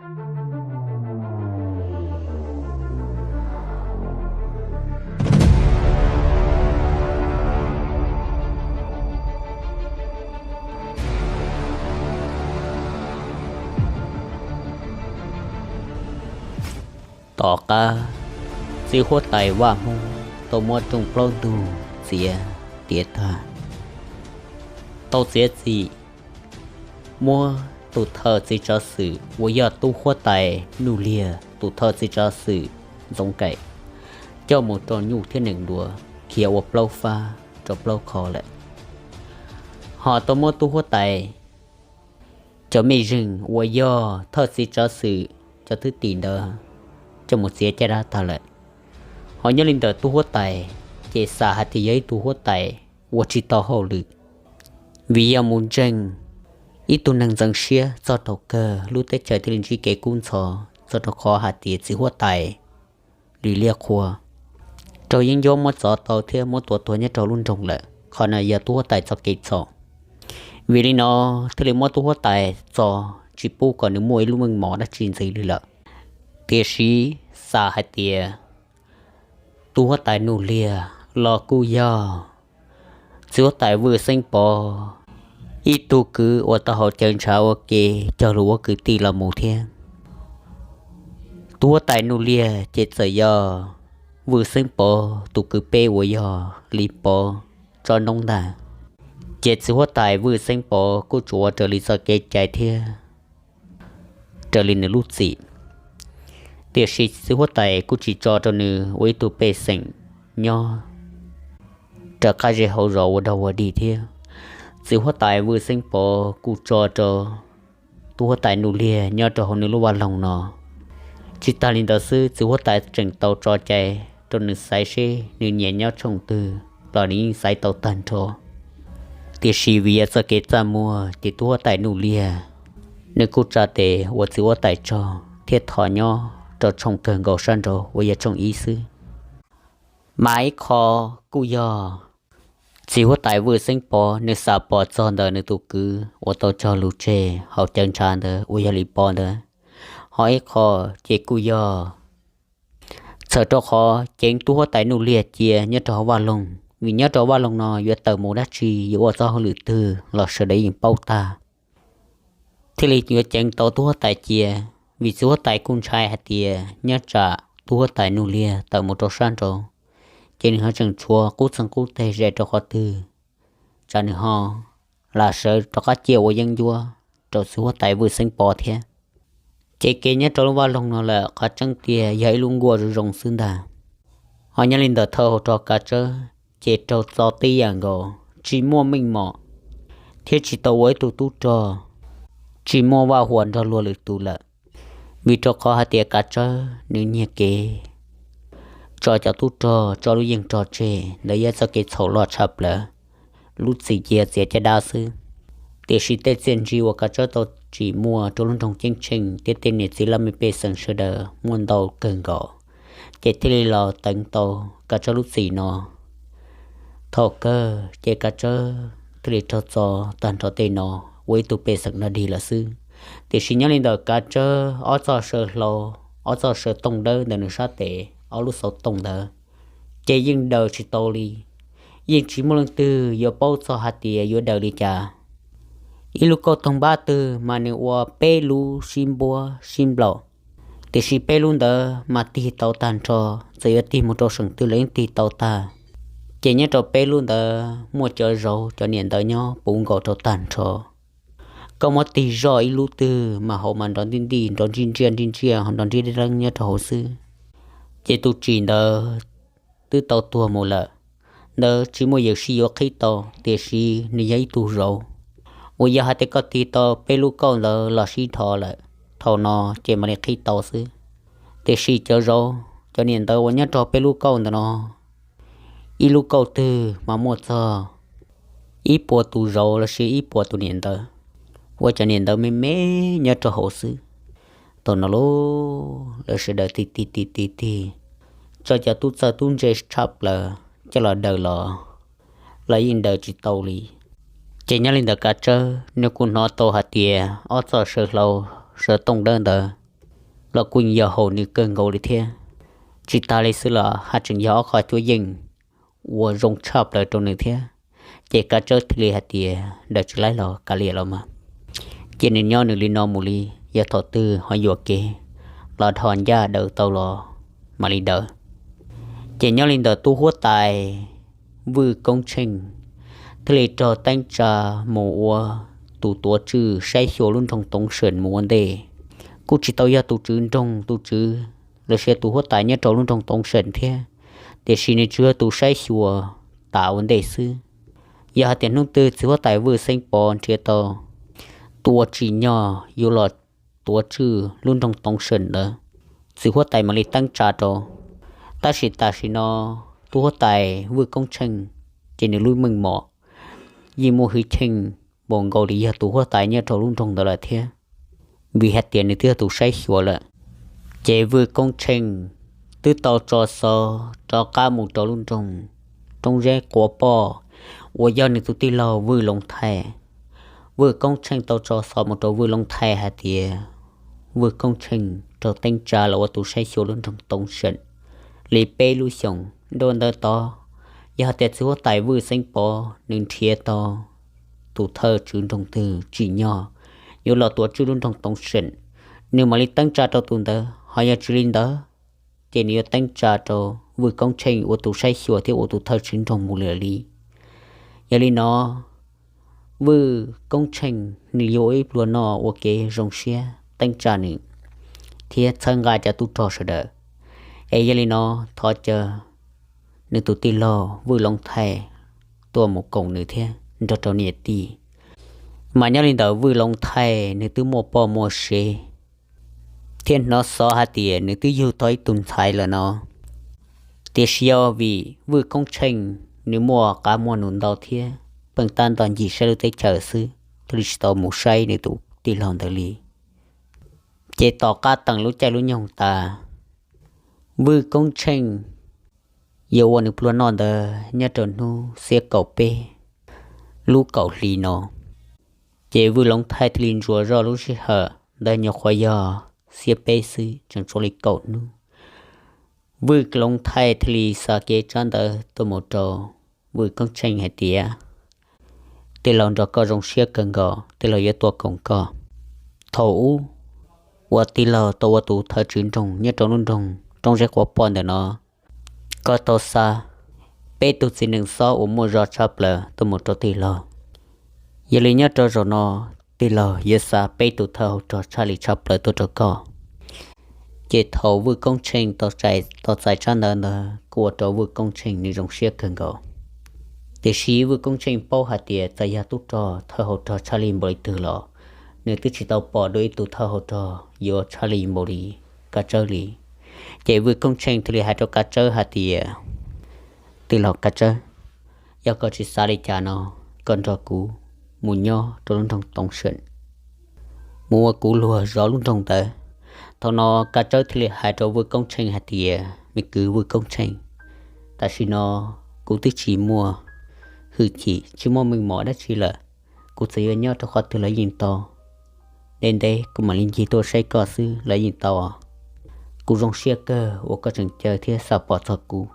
Tom qab, txiv huab tais Vaj Hmoob tau muab rooj plaub ntug txiav tiav tag, tau txiav txim muab tus thawj txiv tsav xwm uas yog tub huab tais Nuj Liag tus thawj txiv tsav xwm Ntxoov Kaim coj mus rau nyuj thiab nees duav khiav ua plaub fab rau plaub qho lawm. Ho tau muab tub huab tais cov mej zeej uas yog thawj txiv tsav xwm cov thwj tim ntawd coj mus txiav caj dab tag lawm. Ho nyob li ntawm tub huab tais ces xav hais tias yog ib tug huab tais ua tsis tau hauj lwm, vim yog mus ntseeg ib tug neeg ntxeev siab txog rau kawg lub teb chaws thiaj li ntsib kev kub ntxhov txog rau qhov hais tias txiv huab tais Lis Liaj Qhua raug yeeb ncuab muab txov tau thiab muab tua tuag nyob rau lub nroog lawm. Qhov no yog tub huab tais txoj kev txhaum, vim li no thiaj li muab tub huab tais txo tsis pub kom nws muaj ib lub meej mom dab tsi ntxiv li lawm. Tiam sis xav hais tias tub huab tais Nuj Liag los kuj yog txiv huab tais Vwj Xeeb Pov ib tug kwv uas tau haus cawv ntshav ua ke cog lus ua kwv tij los mus thiab. Tub huab tais Nuj Liag ces txawm yog Vwj Xeeb Pov tus kwv peb uas yog Lis Pov tsob noob ntag. Ces txiv huab tais Vwj Xeeb Pov kuj tsuas ua raws li txoj kev cai thiab raws li nws lub txim. Tiam sis txiv huab tais kuj tsis tso rau nws ua ib tug pej xeem nyob raws qab zej hauv zos ua dog ua dig thiab. Txiv huab tais Vwj Xeeb Pov kuj tso rau tub huab tais Nuj Liag nyob rau hauv nws lub vaj loog no. Tsis tas li ntawd xwb, txiv huab tais tseem tau tso cai rau nws xaiv seb nws nyiam nyob tshooj twg los nws yeej xaiv tau tag nrho. Tiam sis vim yog txoj kev txaj muag ces tub huab tais Nuj Liag nws kuj tsa tes ua txiv huab tais tsaug thiab thov nyob rau tshooj kawg nkaus sab nraud uas yog tshooj ib xwb. Mas ib qho kuj yog txiv huab tais Vwj Xeeb Pov nws xav pom txog ntawm nws tus kwv uas tau cog lus tseg haus cawv ntshav ntawd uas yog Lis Pov ntawd. Ho ib qho ces kuj yog txhawm rau qhov ceev tub huab tais Nuj Liag cia nyob rau hauv vaj loog, vim nyob rau vaj loog no yuav tawm mus dab tsi yuav ua txoj hauj lwm twg los sawv daws yeej paub tag. Thiaj li yuav ceev tau tub huab tais cia, vim txiv huab tais kuj ntshai hais tias nyob tsam tub huab tais Nuj Liag tawm mus rau sab nraud, ces nws ho tseem tshuav qub txeeg qub teg ze rau qhov twg, tsam nws ho lam sawv rov qab ciaj ua yeeb ncuab rau txiv huab tais Vwj Xeeb Pov thiab. Ces kev nyob rau lub vaj loog no lawm qhov tseeb tiag yog ib lub nkuaj zoo zoo xwb ntag. Ho nyob li ntawm thawj hauv rog Kav Tsawb ces raug txo tib yam nkaus, tsis muaj meej mom thiab tsis tau ua ib tug tub rog, tsis muaj vaj huam nrog luag lwm tus lawm. Vim rau qhov hais tias Kav Tsawb nws nyiag kev tso cov tub rog tso lub yeej rog tseg ntawd yog txoj kev txhaum loj tshaj plaws, lub txim cia txiav caj dab xwb. Tiam sis tej txiaj ntsig uas Kav Tsawb tau tsim muaj rau lub nroog ceeb tsheej thiab tej niam txiv laj mej pej xeem sawv daws muaj ntau kawg nkaus, ces thiaj li los teev tau Kav Tsawb lub txim no. Thaum kawg ces Kav Tsawb thiaj li raug txo tag nrho tej no ua ib tug pej xeem dog dig lawm xwb. Tiam sis nyob li ntawm Kav Tsawb ob txoj saw hlau, ob txoj saw tooj dawb ntawm nws sab tes, ob lub xauv tooj ntawd, ces yeej daws tsis tau li. Yeej tsis muaj leej twg yuav paub txog hais tias yuav daws li cas. Ib lub kauj toog npab twg mas nws ua peb lub sib npuab sib nplaum, tiam sis peb lub ntawd mas tig tau tag nrho, txawm yuav tig mus rau seem twg los yeej tig tau tag. Ces nyob rau peb lub ntawd muaj cov zauv cov niam ntawv nyob puv nkaus rau tag nrho. Koj muab tig zoj ib lub twg mas hauv mas nrov ntij ntij, nrov ntsij ntsiaj ntsij ntsiaj, ho nrov nrib leeb nyob rau hauv xwb. Ces tus tsim ntawd twb tau tuag mus lawm, ntawd tsis muaj yawm sij yuav qhib tau, tiam sis nws yog ib tug zauv uas yog hais tias koj tig tau peb lub kauj ntawd los sib dhos lawm, thaum no ces mam li qhib tau xwb. Tiam sis cov zauv cov niam ntawv uas nyob rau peb lub kauj ntawm no, ib lub kauj twg mas muaj txog ib puas tus zauv los sis ib puas tus niam ntawv, ua cov niam ntawv me me nyob rau hauv xwb. Thaum no lauj, lawv sawv daws tig tig tig tig tig, tso cov tub txawj tub ntse tshaj plaws coj los daws los, los yeej daws tsis tau li. Ces nyob li ntawd Kav Tsawb nws kuj hnov tau hais tias ob txoj saw hlau saw tooj dawb ntawd los kuj yog haum nws kawg nkaus li thiab. Tsis tas li xwb los haj tseem yog ob qho cuab yeej uas zoo tshaj plaws rau nws thiab. Ces Kav Tsawb thiaj li hais tias, Daws tsis laib los kav liam los mas. Ces nws nyob nws li no mus li, yog thaum twg ho yuam kev los dhos ncaj daws tau los mam li daws. Ces nyob li ntawm tub huab tais Vwj Koob Tsheej thiaj li raug teeb tsa mus ua tus tuav tswj saib xyuas lub nroog Toov Seem mus ua ntej. Kuj tsis tau yog tus tswv nroog tus tswv los sis tus huab tais nyob rau lub nroog Toov Seem thiab, tiam sis nws tsuas yog tus saib xyuas tas ua ntej xwb. Yog hais tias hnub twg txiv huab tais Vwj Xeeb Pov nrhiav tau tus uas tsim nyog yuav los tuav tswj lub nroog Toov Seem ntawd, txiv huab tais mam li teeb tsa rau. Tab sis tam sim no tub huab tais Vwj Koob Tsheej ces nws lub meej mom yeej muaj hwj chim npaum nkaus li yog tus huab tais nyob rau lub nroog ntawd lawm thiab, vim hais tias nws twb yog tus saib xyuas lawm. Ces Vwj Koob Tsheej twb tau tso xov rov qab mus rau lub nroog Roob Zeb Quav Poj uas yog nws tus tij laug Vwj Loov Thaij. Vwj Koob Tsheej tau tso xov mus rau Vwj Loov Thaij hais tias Vwj Koob Tsheej raug teeb tsa los ua tus saib xyuas lub nroog Toov Seem li peb lub xyoos. Dua ntawd tod, yog hais tias txiv huab tais Vwj Xeeb Pov nws nrhiav tau tus thawj tswv nroog twg tsim nyog yuav los tuav tswj lub nroog Toov Seem, nws mam li teeb tsa rau tus ntawd. Ho yog tsis li ntawd, ces nws yuav teeb tsa rau Vwj Koob Tsheej ua tus saib xyuas thiab ua tus thawj tswv nroog mus lawm li. Yog li no, Vwj Koob Tsheej nws yuav ua ib pluag noj ua kev zoo siab teeb tsa nws thiab txhawb nqa cov tub rog sawv daws. Es yog li no, thov caw nws tus tij laug Vwj Loov Thaij tuaj mus koom nws thiab nrog rau niam tij. Mas nyob li ntawd Vwj Loov Thaij nws twb muaj poj muaj sev thiab hnov xov hais tias nws twb yug tau ib tug ntxhais lawm no. Tiam sis yog vim Vwj Koob Tsheej nws muaj qab muaj nus ntau thiab pheej tab ntoj ncig saib lub teb chaws xwb, thiaj li tsis tau mus saib nws tus tij laug ntawd li. Ces tom qab teem lub caij lub nyoog tas, Vwj Koob Tsheej yuav ua nws pluag noj ntawd nyob rau hnub xiab kaum peb lub kaum hli no. Ces Vwj Loov Thaij thiaj li ntsuas zoj lub sij hawm ntawd nyuam qhuav yog xiab peb xwb, tseem tshuav li kaum hnub. Vwj Loov Thaij thiaj li xa kev tsab ntawv tuaj mus rau Vwj Koob Tsheej hais tias, tij laug nrog koj zoo siab kawg nkaus, tij laug yuav tuaj koom koj. Thaum ub uas tij laug tau ua tus thawj tswv nroog nyob rau lub nroog Roob Zeb Quav Poj ntawm no, koj tau xa peb tug txiv neej xob uas muaj zog tshaj plaws tuaj mus rau tij laug. Yog li nyob rau zaum no, tij laug yuav xa peb tus thawj hauv rog tshaj li tshaj plaws tuaj rau koj. Ces thaum Vwj Koob Tsheej tau txais tsab ntawv ntawd kuj ua rau Vwj Koob Tsheej nws zoo siab kawg nkaus. Tiam sis Vwj Koob Tsheej paub hais tias txawm yog tub rog thawj hauv rog tshaj li npaum li twg los nws twb tsis tau pom dua ib tug thawj hauv rog yuav tshaj li npaum li Kav Tsawb li. Ces Vwj Koob Tsheej thiaj li hais rau Kav Tsawb hais tias, tij laug Kav Tsawb, yog koj tsis xav li cas no, koj nrog kuv mus nyob rau lub nroog Toov Seem, mus ua kuv luag zov lub nroog ntawd. Thaum no Kav Tsawb thiaj li hais rau Vwj Koob Tsheej hais tias, me kwv Vwj Koob Tsheej, tam sim no kuv twb tsis muaj hwj chim tsis muaj meej mom dab tsi lawm, kuv txawm yuav nyob rau qhov twg los yeej tau. Ntev ntev kuv mam li ncig tuaj saib koj xwb los yeej tau. Kuv zoo siab kawg uas koj tseem caw thiab xav pom txog kuv.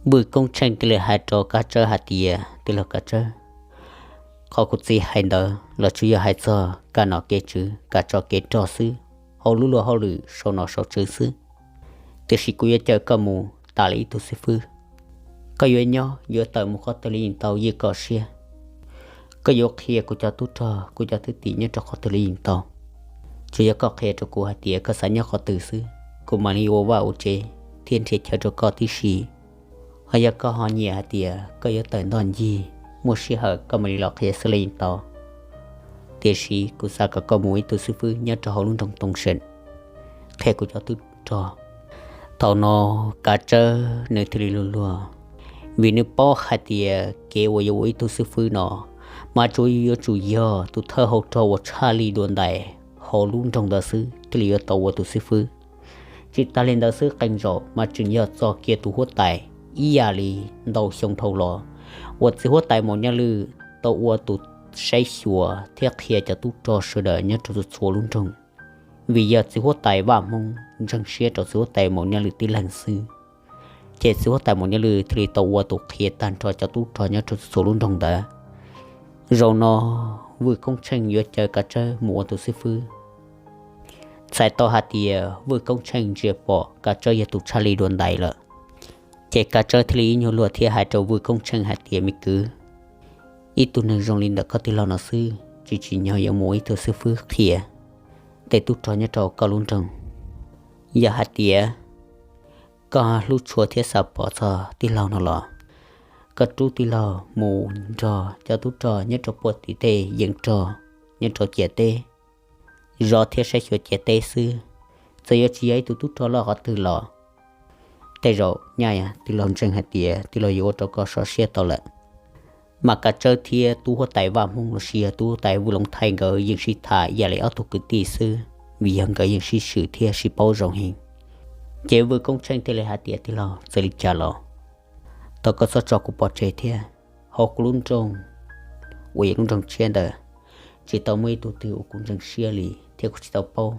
Vwj Koob Tsheej thiaj li hais rau Kav Tsawb hais tias, tij laug Kav Tsawb, qhov kuv txiv hais ntawd los tsuas yog hais txog kev nom kev tswv kev tsov kev rog xwb, hauv lub luag hauj lwm sau nom sau tswv xwb. Tiam sis kuv yuav caw koj mus tas li ib tug xib fwb. Koj yuav nyob yuav tawm mus qhov twg los yeej tau, yog koj siab. Koj yuav qhia kuv cov tub rog kuv cov thwj tim nyob rau qhov twg los yeej tau. Tsuas yog koj qhia rau kuv hais tias koj xav nyob qhov twg xwb, kuv mam li ua vaj ua tsev thiab nrhiav chaw rau koj tib si. Ho yog koj ho nyiam hais tias koj yuav tawm ntoj ncig, muaj sij hawm koj mam li los qhia xwb los yeej tau. Tiam sis kuv xav kom koj mus ib tug xib fwb nyob rau hauv lub nroog Tooj Seem, qhia kuv cov tub rog. Thaum no Kav Tsawb nws thiaj li luag luag, vim nws paub hais tias kev uas yuav ua ib tug xib fwb no mas tsuas yuav tsum yog tus thawj hauv rog uas tshaj li dua ntais hauv lub nroog ntawd xwb thiaj li yuav tau ua tus xib fwb. Tsis tas li ntawd xwb, qee zaum mas tseem yog txog kiag tus huab tais ib yam li ntau xyoo dhau los uas txiv huab tais Maum Nyaj Lwj tau ua tus saib xyuas thiab qhia cov tub rog sawv daws nyob rau txhua txhua lub nroog. vim yog txiv huab tais Vaj Hmoob ntseeg siab rau txiv huab tais Maum Nyaj Lwm tib leeg xwb. Ces txiv huab tais Maum Nyaj Lwm thiaj li tau ua tus qhia tag nrho cov tub rog nyob rau txhua lub nroog ntawd. Zaum no Vwj Koob Tsheej yuav caw Kav Tsawb mus ua tus xib fwb. Txhais tau hais tias Vwj Koob Tsheej ntsia pom Kav Tsawb yog tus tshaj lij dua ntais lawm, ces Kav Tsawb thiaj li ib nyuag luag thiab hais rau Vwj Koob Tsheej hais tias, me kwv, ib tug neeg zoo li ntawm koj tij laug no xwb tsis tsim nyog yuav mus ua ib tug xib fwb qhia tej tub rog nyob rau koj lub nroog. Yog hais tias koj hlub tshua thiab xav pom txog tij laug no los, koj rub tij laug mus nrog cov tub rog nyob rau puag tim tej yeeb rog nyob rau ciam teb zov thiab saib xyuas ciam teb xwb. Txawm yuav tsis yog ib tug tub rog loj qhov twg los tej zaum nyaj tij laug ntseeg hais tias tij laug yuav ua rau koj sov siab tau lawm. Mas Kav Tsawb thiab tub huab tais Vaj Hmoob los sis yog tub huab tais Vwj Loov Thaij nkawd yeej sib tham ib yam li ob tug kwv tij xwb, vim yog nkawd yeej sib swm thiab sib paub zoo heev. Ces Vwj Koob Tsheej thiaj li hais tias, tij laug, txawm li cas los thov koj txhob tso kuv pov tseg thiab. Hauv kuv lub nroog uas yog lub nroog tshiab ntawd tsis tau muaj ib tug twg uas kuv ntseeg siab li thiab kuv tsis tau paub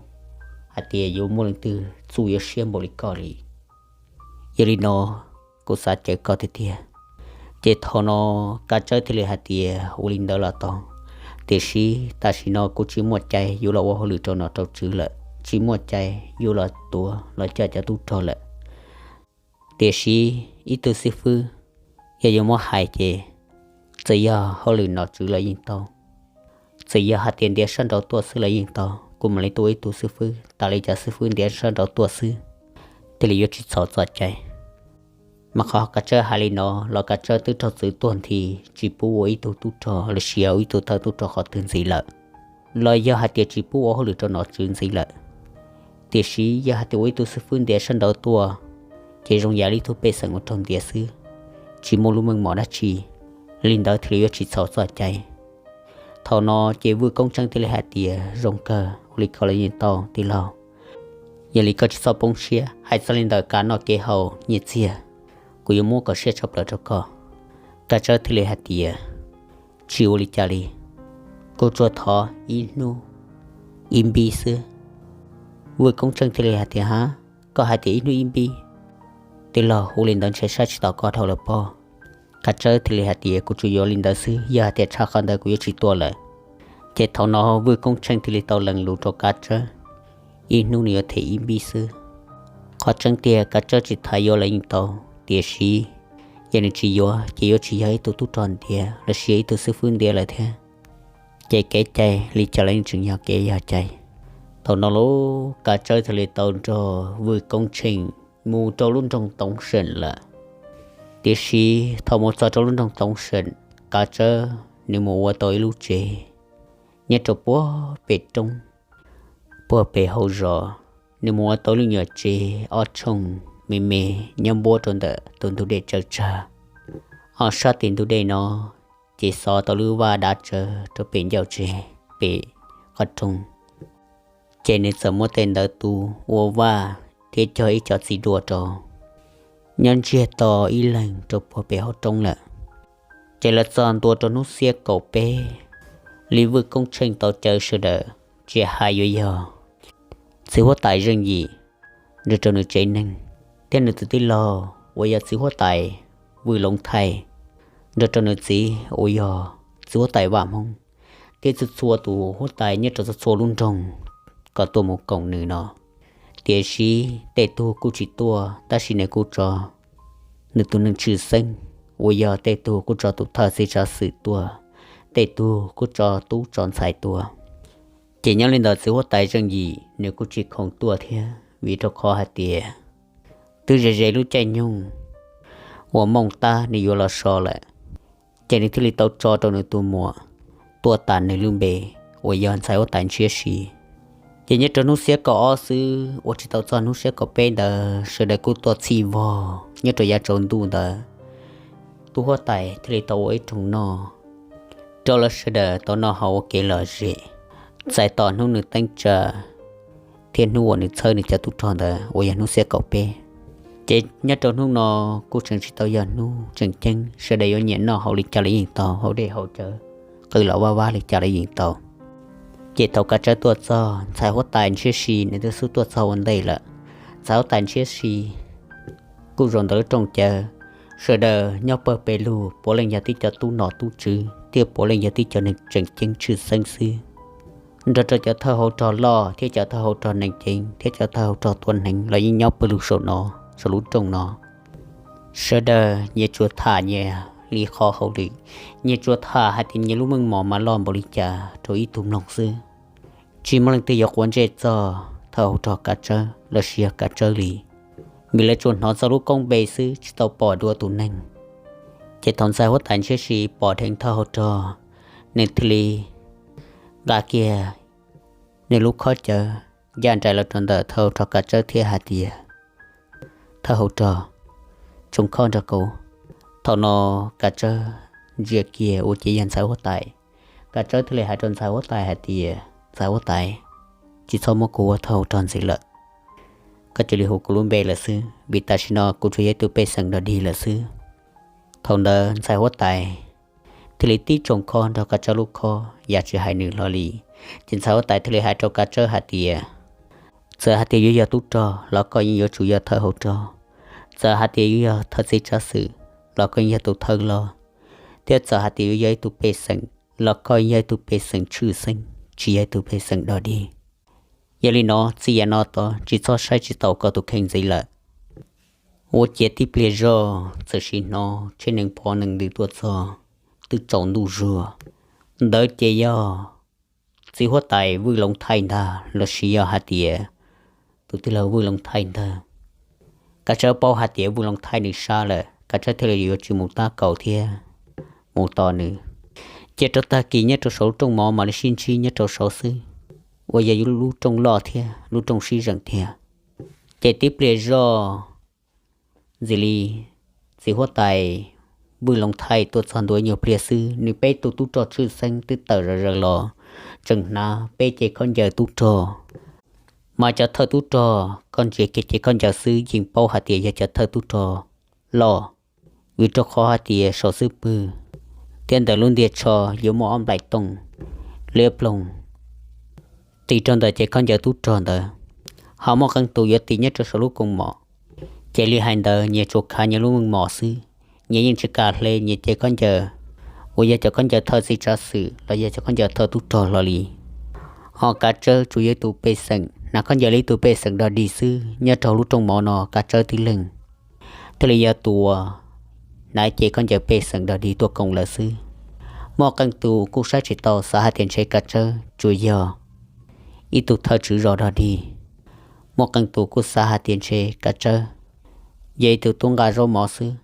hais tias yuav muaj leej twg txuj yuav siab npaum li koj li. Yog li no kuv xav caw koj tiag tiag. Ces thaum no Kav Tsawb thiaj li hais tias, ua li ntawd los tau, tiam sis tam sim no kuv tsis muaj cai yuav los ua hauj lwm rau nom rau tswv lawm, tsis muaj cai yuav los tuav los coj cov tub rog lawm. Tiam sis ib tug xib fwb, yog yuav muab hais ces txawm yog hauj lwm nom tswv los yeej tau, txawm yog hais tias ntiav sab nraud tuaj xwb los yeej tau, kuv mam li tuaj ua ib tug xib fwb tas li cov xib fwb ntiav sab nraud tuaj xwb, thiaj li yuav tsis txhaum txoj cai. Mas qhov Kav Tsawb hais li no los Kav Tsawb twb raug txwv tuag nthi, tsis pub ua ib tug tub rog los sis ua ib tug thawj tub rog qhov twg ntxiv lawm, los yog hais tias tsis pub ua hauj lwm rau nom tswv ntxiv lawm. Tiam sis yog hais tias ua ib tug xib fwb ntiav sab nraud tuaj, ces zoo yam li ib tug pej xeem uas raug ntiav xwb, tsis muaj lub meej mom dab tsi, li ntawd thiaj li yuav tsis txhaum txoj cai. Thaum no ces Vwj Koob Tsheej thiaj li hais tias, zoo kawg, ua li ko los yeej tau tij laug. Yog li koj tsis txhob poob siab, hais txog li ntawm kev noj kev haus nyiaj txiag, kuv yuav muab kom siab tshaj plaws rau koj. Kav Tsawb thiaj li hais tias, tsis ua li cas li, kuv tsuas thov ib hnub ib npib xwb. Vwj Koob Tsheej thiaj li hais tias, ha, koj hais tias ib hnub ib npib, tij laug, ua li ntawd ntshe saib tsis taus koj dhau lawm pob. Kav Tsawb thiaj li hais tias, kuv tsuas yuav li ntawd xwb, yog hais tias tshaj qhov ntawd kuv yuav tsis tuaj lawm. Ces thaum no Vwj Koob Tsheej thiaj li tau lees lus rau Kav Tsawb, ib hnub nws yuav them ib npib xwb. Qhov tseeb tiag Kav Tsawb tsis tham yuav los yeej tau, tiam sis yog nws tsis yuav ces yuav tsis yog ib tug tub rog ntiav los sis ib tug xib fwb ntiav lawm thiab. Ces kev cai li cas los yeej tseem yog kev yog cai. Thaum no lauj, Kav Tsawb thiaj li tau nrog Vwj Koob Tsheej mus rau lub nroog Toov Seem lawm. Tiam sis thaum mus txog rau lub nroog Toov Seem, Kav Tsawb nws mus ua tau ib lub tsev nyob rau puag pem roob, puag pem hauv zos. Nws mus ua tau ib lub nyuam tsev ob tshooj me me nyob npuab rau ntawm tus ntug dej tsawv tsawg. Ho sab tim ntug dej no ces xov tau lub vaj dav tsawv rau pem ncauj tsev pem qhov rooj. Ces nws txawm muab tej ntawd tu ua vaj thiab cog ib co txiv duaj rau, nyob ntsiag to ib leeg rau puag pem hauv roob lawm. Ces lawv txog ntua rau hnub xiab kaum peb, li Vwj Koob Tsheej tau caw sawv daws, tsis hais yuav yog txiv huab tais Zeej Yim nrog rau nws tsev neeg, thiab nws tus tij laug uas yog txiv huab tais Vwj Loov Thaij nrog rau nws txiv uas yog txiv huab tais Vaj Hmoob, thiab txhua txhua tus huab tais nyob rau txhua txhua lub nroog kom tuaj mus koom nws no. Tiam sis tej tug kuj tsis tuaj, tab sis nws kuj tso nws tus neeg tshwj xeeb uas yog tej tug kuj tso tus thawj txiv tsav xwm tuaj, tej tug kuj tso tub tso ntxhais tuaj. Ces nyob li ntawd txiv huab tais Zeej Yim nws kuj tsis khoom tuaj thiab, vim rau qhov hais tias twb ze ze lub caij nyoog uas Mooj Tab nws yuav los so lawm. Ces nws thiaj li tau tso rau nws tus muam tuaj tas nws lub npe uas yog ntxhais huab tais Ntshiab Si. Ces nyob rau hnub xiab kaum ob xwb, ua tsis tau txog hnub xiab kaum peb ntawd sawv daws kuj tuaj txhij vog nyob rau yav tsaus ntuj ntawd, tub huab tais thiaj li tau ua ib rooj noj rau lawv sawv daws tau noj haus ua kev lom zem, txais tos hnub nws teeb tsa thiab hnub uas nws txhawb nws cov tub rog ntawd uas yog hnub xiab kaum peb. Ces nyob rau hnub no kuj tseem tsis tau yog hnub tseem ceeb, sawv daws yuav nyiam noj haus li cas los yeej tau, haus dej haus cawv, qw los vaj vab li cas los yeej tau. Ces thaum Kav Tsawb tuaj txog, ntxhais huab tais ntshiab si nws twb xub tuaj txog ua ntej lawm. Ntxhais huab tais ntshiab si kuj zaum ntawm lub rooj cawv, sawv daws nyob pawg pes lug puav leej yog tib co tub nom tub tswv thiab puav leej yog tib co neeg tseem ceeb tshwj xeeb xwb. Nrog rau cov thawj hauv rog loj thiab cov thawj hauv rog neeg ceev thiab cov thawj hauv rog tuab neeg los yeej nyob pawg lug saum no, saum lub rooj no. Sawv daws nyias tsuas tham nyias li qhov hauj lwm, nyias tsuas tham hais tias nyias lub meej mom mas loj npaum li cas rau ib tug mloog xwb. Tsis muaj leej twg yuav quav ntsej txog thawj hauv rog Kav Tsawb los sis yog Kav Tsawb li, vim lawv tsuas hnov txog lub koob npe xwb tsis tau pom dua tus neeg. Ces thaum ntxhais huab tais ntshiab si pom dheev thawj hauv rog, nws thiaj li nqa kiag nws lub khob cawv ncaj nraim los rau ntawm thawj hauv rog Kav Tsawb thiab hais tias, Thawj hauv rog, tsoos khob nrog kuv. Thaum no Kav Tsawb ntsia kiag ua ciav yog ntxhais huab tais. Kav Tsawb thiaj li hais rau ntxhais huab tais hais tias, Ntxhais huab tais, tsis txhob muab kuv ua thawj hauv rog ntxiv lawm. Koj cia li hu kuv lub npe lawm xwb, vim tam sim no kuv tsuas yog ib tug pej xeem dog dig lawm xwb. Thaum ntawd ntxhais huab tais thiaj li tib tsoos khob nrog Kav Tsawb lub khob yam tsis hais nws hlo li. Ces ntxhais huab tais thiaj li hais rau Kav Tsawb hais tias, Txawm hais tias yuav yog tub rog los koj yeej yuav tsum yog thawj hauv rog. Txawm hais tias yuav yog thawj txiv tsav xwm los koj yeej yog tus thawj loj, thiab txawm hais tias yuav yog ib tug pej xeem los koj yeej yog ib tug pej xeem tshwj xeeb, tsis yog ib tug pej xeem dog dig. Yog li no txij yav no tod tsis txhob saib tsis taus koj tus kheej ntxiv lawm. Ua ciav tib pliag zog txawm sim hnov tsheb nees pov nees ntws tuaj txog, twb tsaus ntuj zuag. Ntawd ces yog txiv huab tais Vwj Loov Thaij ntag los sis yog hais tias tus tij laug Vwj Loov Thaij ntag. Kav Tsawb paub hais tias Vwj Loov Thaij nws sab lawm, Kav Tsawb thiaj li yuav tsis mus tab kaum thiab mus tos nws. Ces rau tag kis nyob rau saum lub rooj mov mam li sib ntsib nyob rau saud xwb, uas yog lub rooj loj thiab lub rooj sib zeem tiag. Ces tib pliag zoj ntxim li txiv huab tais Vwj Loov Thaij tuaj txog ntua ib nyuag pliag xwb, nws peb tug tub rog tshwj xeeb twb tawm zom zaws los tseem hnav peb cev khaub ncaws tub rog. Mas cov thawj tub rog koj ntsia kiag cev khaub ncaws xwb yeej paub hais tias yog cov thawj tub rog loj, vim rau qhov hais tias saum xub pwg thiab ntawm lub ntiag tsho yuav muaj ob nplaim tooj liab ploog tis rau ntawm cev khaub ncaws tub rog ntawd, ho muaj qee tus yuav tis nyob rau saum lub koos mom. Ces li hais ntawd nyias tsuas khav nyias lub meej mom xwb, nyias yeej tsis kam hle nyias cev khaub ncaws uas yog cov khaub ncaws thawj txiv tsav xwm los yog cov khaub ncaws thawj tub rog hlo li. Ho Kav Tsawb tsuas yog ib tug pej xeem, hnav khaub ncaws li ib tug pej xeem dog dig xwb, nyob rau lub rooj mov no Kav Tsawb tib leeg thiaj li yog tus uas hnav cev khaub ncaws pej xeem dog dig tuaj koom lawv xwb. Muaj qee tus kuj saib tsis taus, xav hais tias ntshe Kav Tsawb tsuas yog ib tug thawj tswv zos dog dig. Muaj qee tus kuj xav hais tias ntshe Kav Tsawb yog ib tug tub nqa zaub mov xwb.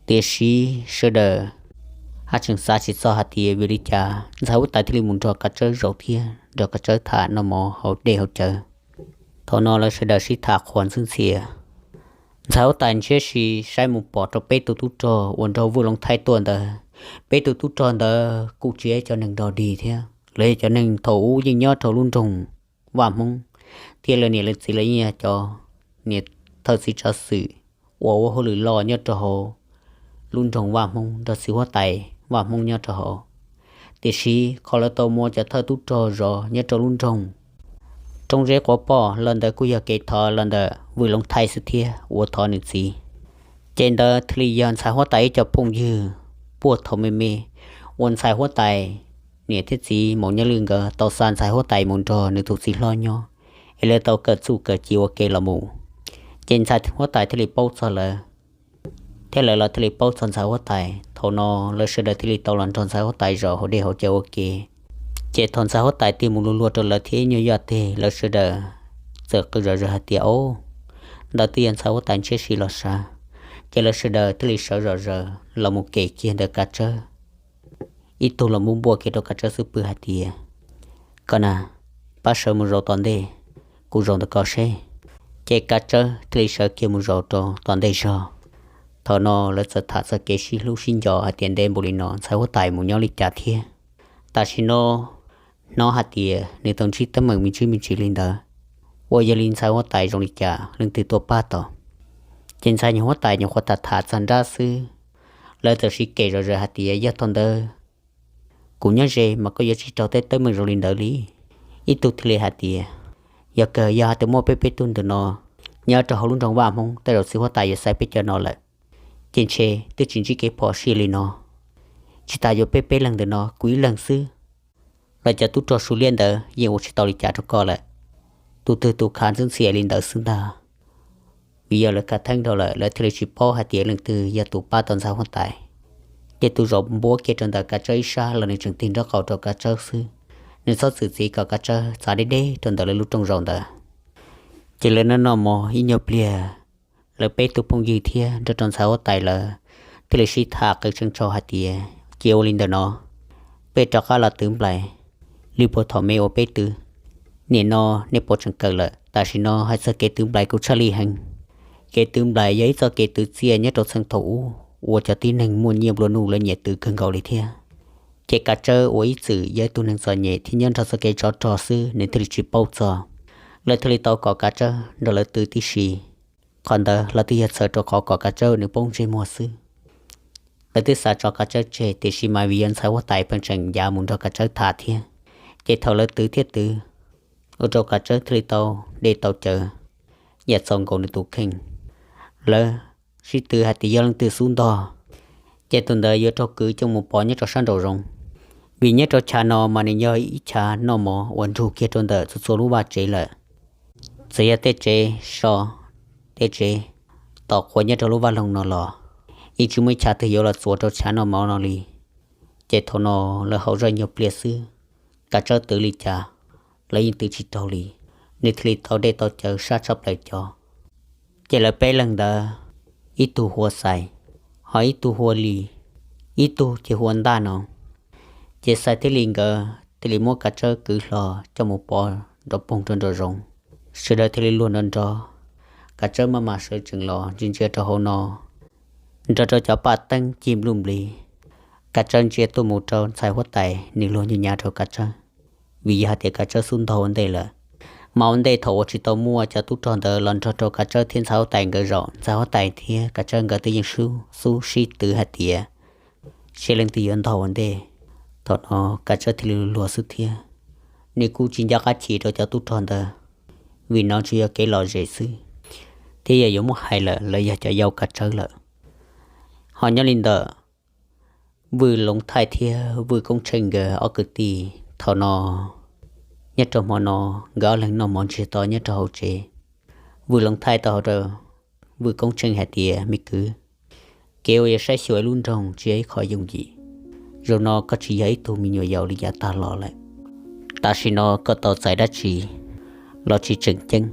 Tiam sis sawv daws haj tseem xav tsis txog hais tias vim li cas ntxhais huab tais thiaj li mus nrog Kav Tsawb zaum thiab nrog Kav Tsawb tham noj mov haus dej haus cawv. Thaum no lawv sawv daws sib tham qhuas ntxwb ntxhias. Ntxhais huab tais ntshiab si saib mus pom rau peb tug tub rog uas nrog Vwj Loov Thaij tuaj ntawd. Peb tug tub rog ntawd kuj tsis yog cov neeg dog dig thiab, lawv yog cov neeg thaum ub yeej nyob rau lub nroog Vaj Hmoob, thiab lawv niam lawv txiv los yeej yog cov niam thawj txiv tsav xwm uas ua hauj lwm loj nyob rau hauv lub nroog Vaj Hmoob nrog txiv huab tais Vaj Hmoob nyob rau hauv. Tiam sis qhov lawv tau mus ua cov thawj tub rog zov nyob rau lub nroog Roob Zeb Quav Poj los ntawd kuj yog kev thov los ntawm Vwj Loov Thaij xwb thiab uas thov nws txiv. Ces ntawd thiaj li yog ntxhais huab tais ib co phooj ywg puag thaum me me uas ntxhais huab tais niam thiab txiv Maum Nyob Lwj nkawd tau xa ntxhais huab tais mus nrog nws tus txiv hlob nyob, es lawv tau kawm txuj kawm ci ua ke los mus. Ces ntxhais huab tais thiaj li paub txog lawv, thiab lawv los thiaj li paub txog ntxhais huab tais. Thaum no lawv sawv daws thiaj li tau los nrog ntxhais huab tais zaum haus dej haus cawv ua ke. Ces thaum ntxhais huab tais tig mus luag luag rau lawv thiab ib nyuag yoj teg, lawv sawv daws txawm qw zom zaws hais tias, Au, ntawd twb yog ntxhais huab tais ntshiab si los sav. Ces lawv sawv daws thiaj li sawv zom zaws los mus kem kiag ntawm Kav Tsawb, ib tug los mus npuaj kiag rau Kav Tsawb xub pwg hais tias, Koj na, pab sawv mus zaum tom ntej, kuv zaum ntawm koj seb. Ces Kav Tsawb thiaj li sawv kiag mus zaum rau tom ntej zog. Thaum no lawv txawm tham txog kev sib hlub sib nco hais tias ntev npaum li no ntxhais huab tais mus nyob li cas thiab. Tam sim no hnov hais tias nws tau ntsib teeb meem me ntsis me ntsis li ntawd, uas yog li ntxhais huab tais zoo li cas leej twg tuaj pab tau. Ces ntxhais nyuam huab tais nyuam qhuav tham tham txog nrab xwb, lawv txawm sib kem zom zaws hais tias, Yog thaum ntawd kuv nyob ze mas koj yuav tsis raug tej teeb meem zoo li ntawd li. Ib tug thiaj li hais tias, yog kawg yog hais tias muaj peb peb tug ntawm no nyob rau hauv lub nroog Vaj Hmoob, tej zaum txiv huab tais yuav xaiv peb cov no lawm, ces ntshe twb tsis ntsib kev phom sij li no, tsis tas yuav peb peb leeg ntawm no, kuv ib leeg xwb los cov tub rog Suav liab ntawd yeej ua tsis tau li cas rau koj lawm. Tus twg tus khav ntxwb ntxhias li ntawd xwb ntag. Vim yog lawv khav theeb dhau lawm, lawv thiaj li tsis paub hais tias leej twg yog tus pab tau ntxhais huab tais. Ces tus zaum npuab kiag rau ntawm Kav Tsawb ib sab los nws tseem tig nraub qaum rau Kav Tsawb xwb, nws txhob txwm txiv kom Kav Tsawb txav deb deb rau ntawm lawv lub rooj zaum ntawd. Ces lawv noj noj mov ib nyuag pliag, lawv peb tug phooj ywg thiab nrog rau ntxhais huab tais lawv thiaj li sib tham qw tseeb tshaj hais tias, ces ua li ntawm no, peb rov qab los twv nplais li puag thaum me uas peb twv. Nim no nej puas tseem kawm lawm? Tam sim no hais txog kev twv nplais kuj tshaj lij heev. Kev twv nplais yog ib txoj kev twv txiaj nyob rau txheej thaum ub uas cov tib neeg muaj nyiaj nplua nuj lawv nyiam twv kawg nkaus li thiab. Ces Kav Tsawb uas ib txwm yog ib tug neeg txom nyem thiab nyob nrog txoj kev tsov rog xwb, nws thiaj li tsis paub txog. Lawv thiaj li tau kom Kav Tsawb nrog lawv twv tib si. Qhov ntawd los twb yog txhawm rau qhov kom Kav Tsawb nws poob ntsej muag xwb. Lawv twb xav tso Kav Tsawb tseg, tiam sis mas vim yog ntxhais huab tais pheej tseem ncav mus nrog Kav Tsawb tham thiab, ces thaum lawv twv thiab twv, ua rau Kav Tsawb thiaj li tau dej tau cawv yam txaus nkaus nws tus kheej. Lawv sib twv hais tias yog leej twg xub ntog, ces tus ntawd yuav raug kwv coj mus pov nyob rau sab nraum zoov. Vim nyob rau chav no mas nws yog ib chav noj mov uas nrug kiag rau ntawm txhua txhua lub vaj tsev lawm. Txawm yog tej tsev so, tej tsev tos quav nyob rau lub vaj loog no los yeej tsis muaj ib chav twg yuav los txuas rau chav noj mov no li. Ces thaum no lawv haus zoj nyuag pliag xwb, Kav Tsawb twv li cas los yeej twv tsis raug li. Nws thiaj li tau dej tau cawv sab tshaj plaws cov. Ces lawv peb leeg ntawd, ib tug hu ua Xais, ho ib tug hu ua Lis, ib tug ces hu ua Ntaj no. Ces Xais thiab Lis nkawd thiaj li muab Kav Tsawb kwv hlo coj mus pov nrov poog rau nraum zoov. Sawv daws thiaj li luag nrov nrov, Kav Tsawb maj mam sawv tsees los ntsia ntsia rau hauv no, nrog rau cov paj teeb cig npluj nplig. Kav Tsawb ntsia tuaj mus rau ntxhais huab tais, nws luag nyav nyav rau Kav Tsawb, vim yog hais tias Kav Tsawb xub ntog ua ntej lawm. Mas ua ntej thaum uas tsis tau muaj cov tub rog ntawd los nrog rau Kav Tsawb thiab ntxhais huab tais nkawd zaum, ntxhais huab tais thiab Kav Tsawb nkawd twb yeej sib xub sib twv hais tias seb leej twg yuav ntog ua ntej. Thaum no Kav Tsawb thiaj li luag xwb thiab, nws kuj tsis nco qab chim rau cov tub rog ntawd, vim no tsuas yog kev lom zem xwb, thiab yog yuav muab hais lawm lawv yog cov yau Kav Tsawb lawm. Ho nyob li ntawm Vwj Loov Thaij thiab Vwj Koob Tsheej nkawd ob kwv tij thaum no, nyob rau hmo no nkawd ob leeg noj mov ntsiag to nyob rau hauv tsev. Vwj Loov Thaij tau hais rau Vwj Koob Tsheej hais tias, me kwv, kev uas yuav saib xyuas ib lub nroog tsis yog ib qho yooj yim. Zaum no koj tsis yog ib tug me nyuam yaus li yav tag los lawm. Tam sim no koj tau txais dab tsi los tsis tseem ceeb.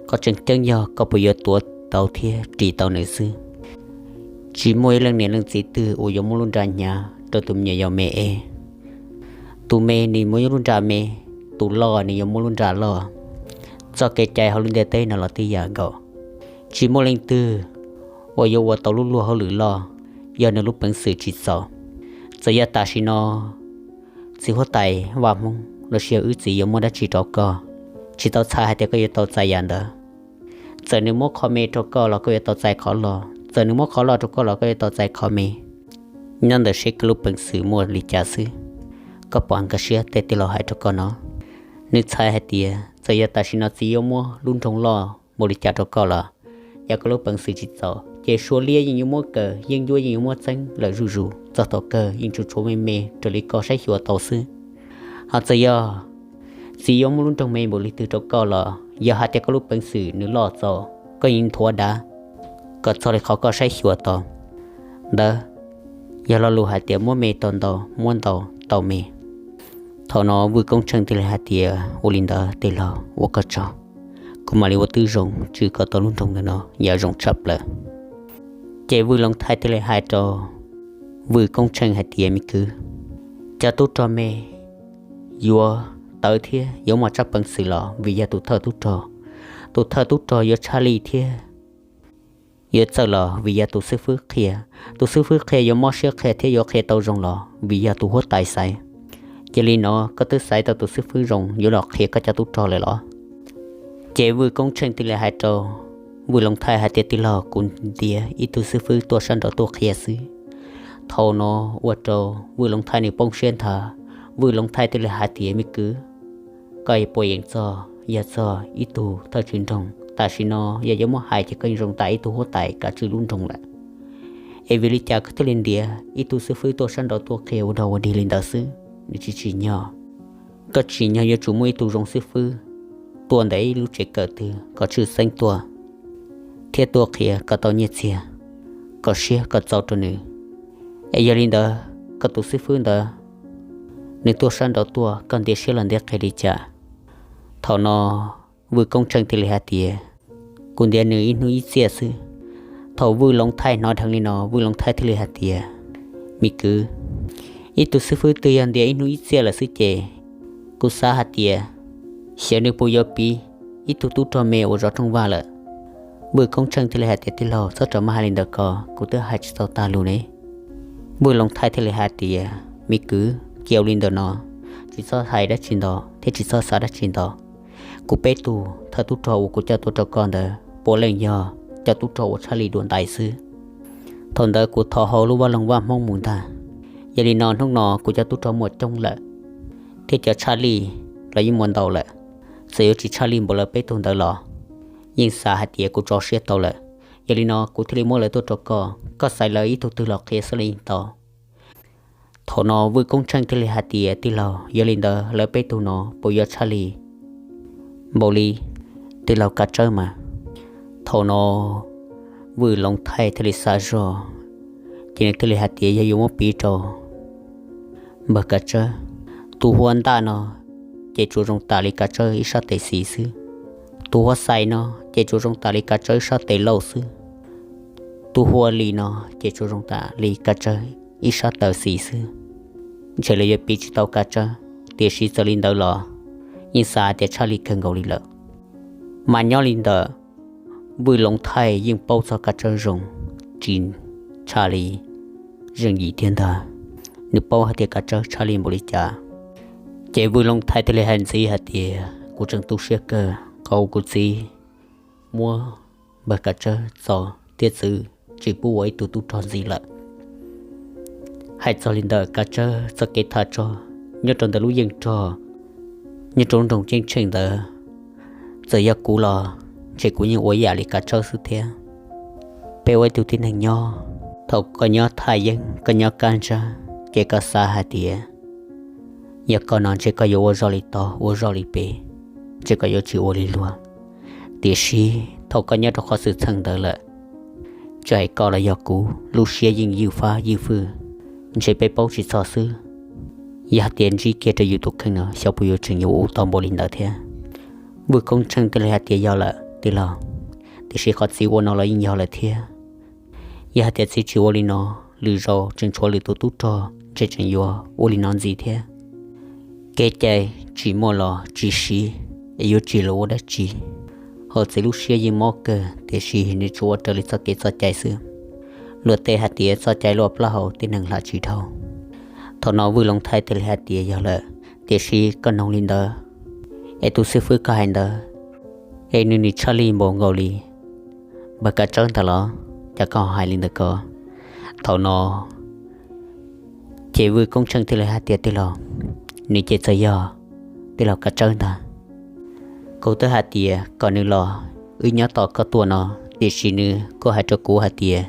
Qhov tseem ceeb yog koj puas yuav tuav tau thiab ris tau nws xwb. Tsis muaj ib leej niam leej txiv twg uas yuav muab lub nra hnyav rau tus me nyuam yaus me ev. Tus me nws muab lub nra me, tus loj nws yuav muab lub nra loj. Txoj kev cai hauv lub ntiaj teb no los tib yam nkaus. Tsis muaj leej twg uas yuav ua tau lub luag hauj lwm loj yog nws lub peev xwm tsis txaus. Txawm yog tam sim no txiv huab tais Vaj Hmoob los sis yog wb txiv yuav muab dab tsi rau koj, tsis tau txhais hais tias koj yuav tau txais yam ntawd. Txawm nws muab qhov me rau koj los koj yuav tau txais qhov loj, txawm nws muab qhov loj rau koj los koj yuav tau txais qhov me. Nyob ntawm seb koj lub peev xwm muaj li cas xwb. Koj pom nkawd siab tej tij laug hais rau koj no, nws txhais hais tias txawm yog tam sim no txiv yuav muab lub nroog loj npaum li cas rau koj los, yog koj lub peev xwm tsis txaus ces Suav liab yeej yuav muab kaw, yeej ncuab yeej yuav muab txeeb lawm zuj zus, txog thaum kawg yeej tsuas tshuav me me raws li koj saib xyuas tau xwb. Ho txawm yog txiv yuav muab lub nroog me npaum li twg rau koj los, yog hais tias koj lub peev xwm nws loj txaus, koj yeej nthuav dav kom txog li qhov koj saib xyuas tau. Ntawd yog lo lus hais tias muab me tau ntau, muab ntau tau me. Thaum no Vwj Koob Tsheej thiaj li hais tias, ua li ntawd tij laug, ua koj tsaug, kuv mam li ua tib zoo tswj koj tau lub nroog ntawm no yam zoo tshaj plaws. Ces Vwj Loov Thaij thiaj li hais rau Vwj Koob Tsheej hais tias, me kwv, cov tub rog me yuav tawv thiab yuav muaj tsab peev xwm los vim yog tus thawj tub rog. Tus thawj tub rog yuav tshaj lij thiab yuav txawj los vim yog tus xib fwb qhia. Tus xib fwb qhia yuav mob siab qhia thiab yuav qhia tau zoo los vim yog tus huab tais xaiv. Cia li no koj twb xaiv tau tus xib fwb zoo yuav los qhia koj cov tub rog lawm los? Ces Vwj Koob Tsheej thiaj li hais rau Vwj Loov Thaij hais tias, tij laug, kuv ntiav ib tug xib fwb tuaj sab nraud tuaj qhia xwb. Thaum no ua rau Vwj Loov Thaij nws poob siab nthav. Vwj Loov Thaij thiaj li hais tias, me kwv, koj puas yeem txog yog txog ib tug thawj tswj nroog? Tam sim no yog yuav muab hais ces koj yeej zoo tam ib tug huab tais kav tswj lub nroog lawm. Es vim li cas koj thiaj li ntiav ib tug xib fwb tuaj sab nraud tuaj qhia ua dog ua dig li ntawd xwb? Nws tsis tsim nyog. Koj tsim nyog yuav tsum muaj ib tug zoo xib fwb tuaj ntawm ib lub tsev kawm twg kom tshwj xeeb tuaj, thiab tuaj qhia kom tau nyiaj txiag, kom siab kom txaus rau nws. Es yog li ntawd koj tus xib fwb ntawd nws tuaj sab nraud tuaj, koj ntiav siab los ntiav qhia li cas? Thaum no Vwj Koob Tsheej thiaj li hais tias, kuv ntiav nws ib hnub ib txiaj xwb. Thaum Vwj Loov Thaij hnov dheev li no, Vwj Loov Thaij thiaj li hais tias, me kwv, ib tug xib fwb twg yog ntiav ib hnub ib txiaj lawm xwb ces kuv xav hais tias xyov nws puas yuav piv ib tug tub rog me uas zov rooj vag lawm. Vwj Koob Tsheej thiaj li hais tias, tij laug, txhob rov maj hais li ntawd ko, kuv twb hais tsis tau tag lus ne. Vwj Loov Thaij thiaj li hais tias, me kwv, cia ua li ntawm no, tsis txhob hais dab tsi ntau thiab tsis txhob xav dab tsi ntau. Kuv peb tug thawj tub rog uas kuv coj tuaj rau koj ntawd puav leej yog cov tub rog uas tshaj li dua ntais xwb. Thaum ntawd kuv thov hauv lub vaj loog Vaj Hmoob mus ntag. Yog li no hnub no kuv cov tub rog muaj coob lawm, thiab cov tshaj li los yeej muaj ntau lawm. Txawm yuav tsis tshaj li npaum lawv peb tug ntawd los yeej xav hais tias kuv tso siab tau lawm. Yog li no kuv thiaj li muab lawv tuaj rau koj, koj xaiv lawv ib tug twg los qhia xwb los yeej tau. Thaum no Vwj Koob Tsheej thiaj li hais tias, tij laug, yog li ntawd lawv peb tug no puas yuav tshaj li npaum li tij laug Kav Tsawb mas? Thaum no Vwj Loov Thaij thiaj li xav zog, ces nws thiaj li hais tias, yog yuav muab piv rau npawg Kav Tsawb, tus Huab Ntaj no ces tsuas zoo tam li Kav Tsawb ib sab tes xis xwb. Tus Huab Xais no ces tsuas zoo tam li Kav Tsawb ib sab tes lauj xwb. Tus Huab Lis no ces tsuas zoo tam li Kav Tsawb ib sab taw xis xwb. Ntshe lawv yuav piv tsis tau Kav Tsawb, tiam sis txawm li ntawd los yeej xav tias tshaj li kawg nkaus li lawm. Mas nyob li ntawd, Vwj Loov Thaij yeej paub txog Kav Tsawb zoo tsis tshaj li Zeej Yim thiab ntag. Nws paub hais tias Kav Tsawb tshaj li npaum li cas. Ces Vwj Loov Thaij thiaj li hais ntxiv hais tias, kuv tseem tu siab kawg qhov uas kuv txiv muab npawg Kav Tsawb txo thiab txwv tsis pub ua ib tug tub rog ntxiv lawm. Hais txog li ntawm Kav Tsawb txoj kev tham tso nyob rau ntawm lub yeej rog nyob rau lub nroog Ceeb Tsheej ntawd, txawm yog kuv los ntshe kuv yeej ua ib yam li Kav Tsawb xwb thiab. Peb ua ib tug tib neeg nyob, thaum koj nyob thaj yeeb koj nyob kab ntsab ces koj xav hais tias yog koj no ntshe koj yuav ua zoj li tod ua zoj li pem, ntshe koj yuav tsis ua li luag. Tiam sis thaum koj nyob rau qhov xwm txheej ntawd lawm, tsis hais koj los yog kuv lub siab yeej ywj fab ywj fwj, ntshe peb paub tsis txog xwb. Yog hais tias ntsib kiag rau yus tus kheej no xyov puas yuav tseem yuav ua tau npaum li ntawd thiab. Vwj Koob Tsheej thiaj li hais tias yog lawm tij laug, tiam sis qhov txiv ua no los yeej yog lawm thiab. Yog hais tias txiv tsis ua li no, lwm zaus tseem tshuav lwm tus tub rog ntshe tseem yuav ua li no ntxiv thiab. Kev cai tsis muaj los tsis siv, es yuav tsis los ua dab tsi. Hos txiv lub siab yeej mob kawg tiam sis nws tsuas ua raws li txoj kev txoj cai xwb. Luag tej hais tias txoj cai luaj plaub hau tib neeg hla tsis dhau. Thaum no Vwj Loov Thaij thiaj li hais tias yog lawm, tiam sis koj noog li ntawd es tus xib fwb koj hais ntawd es nws nim tshaj li npaum nkaus li npawg Kav Tsawb ntag los cas koj ho hais li ntawd ko? Thaum no ces Vwj Koob Tsheej thiaj li hais tias tij laug, nws ces txawm yog tij laug Kav Tsawb ntag. Kuv twb hais tias kom nws los wb nyob tos koj tuaj no, tiam sis nws kuj hais rau kuv hais tias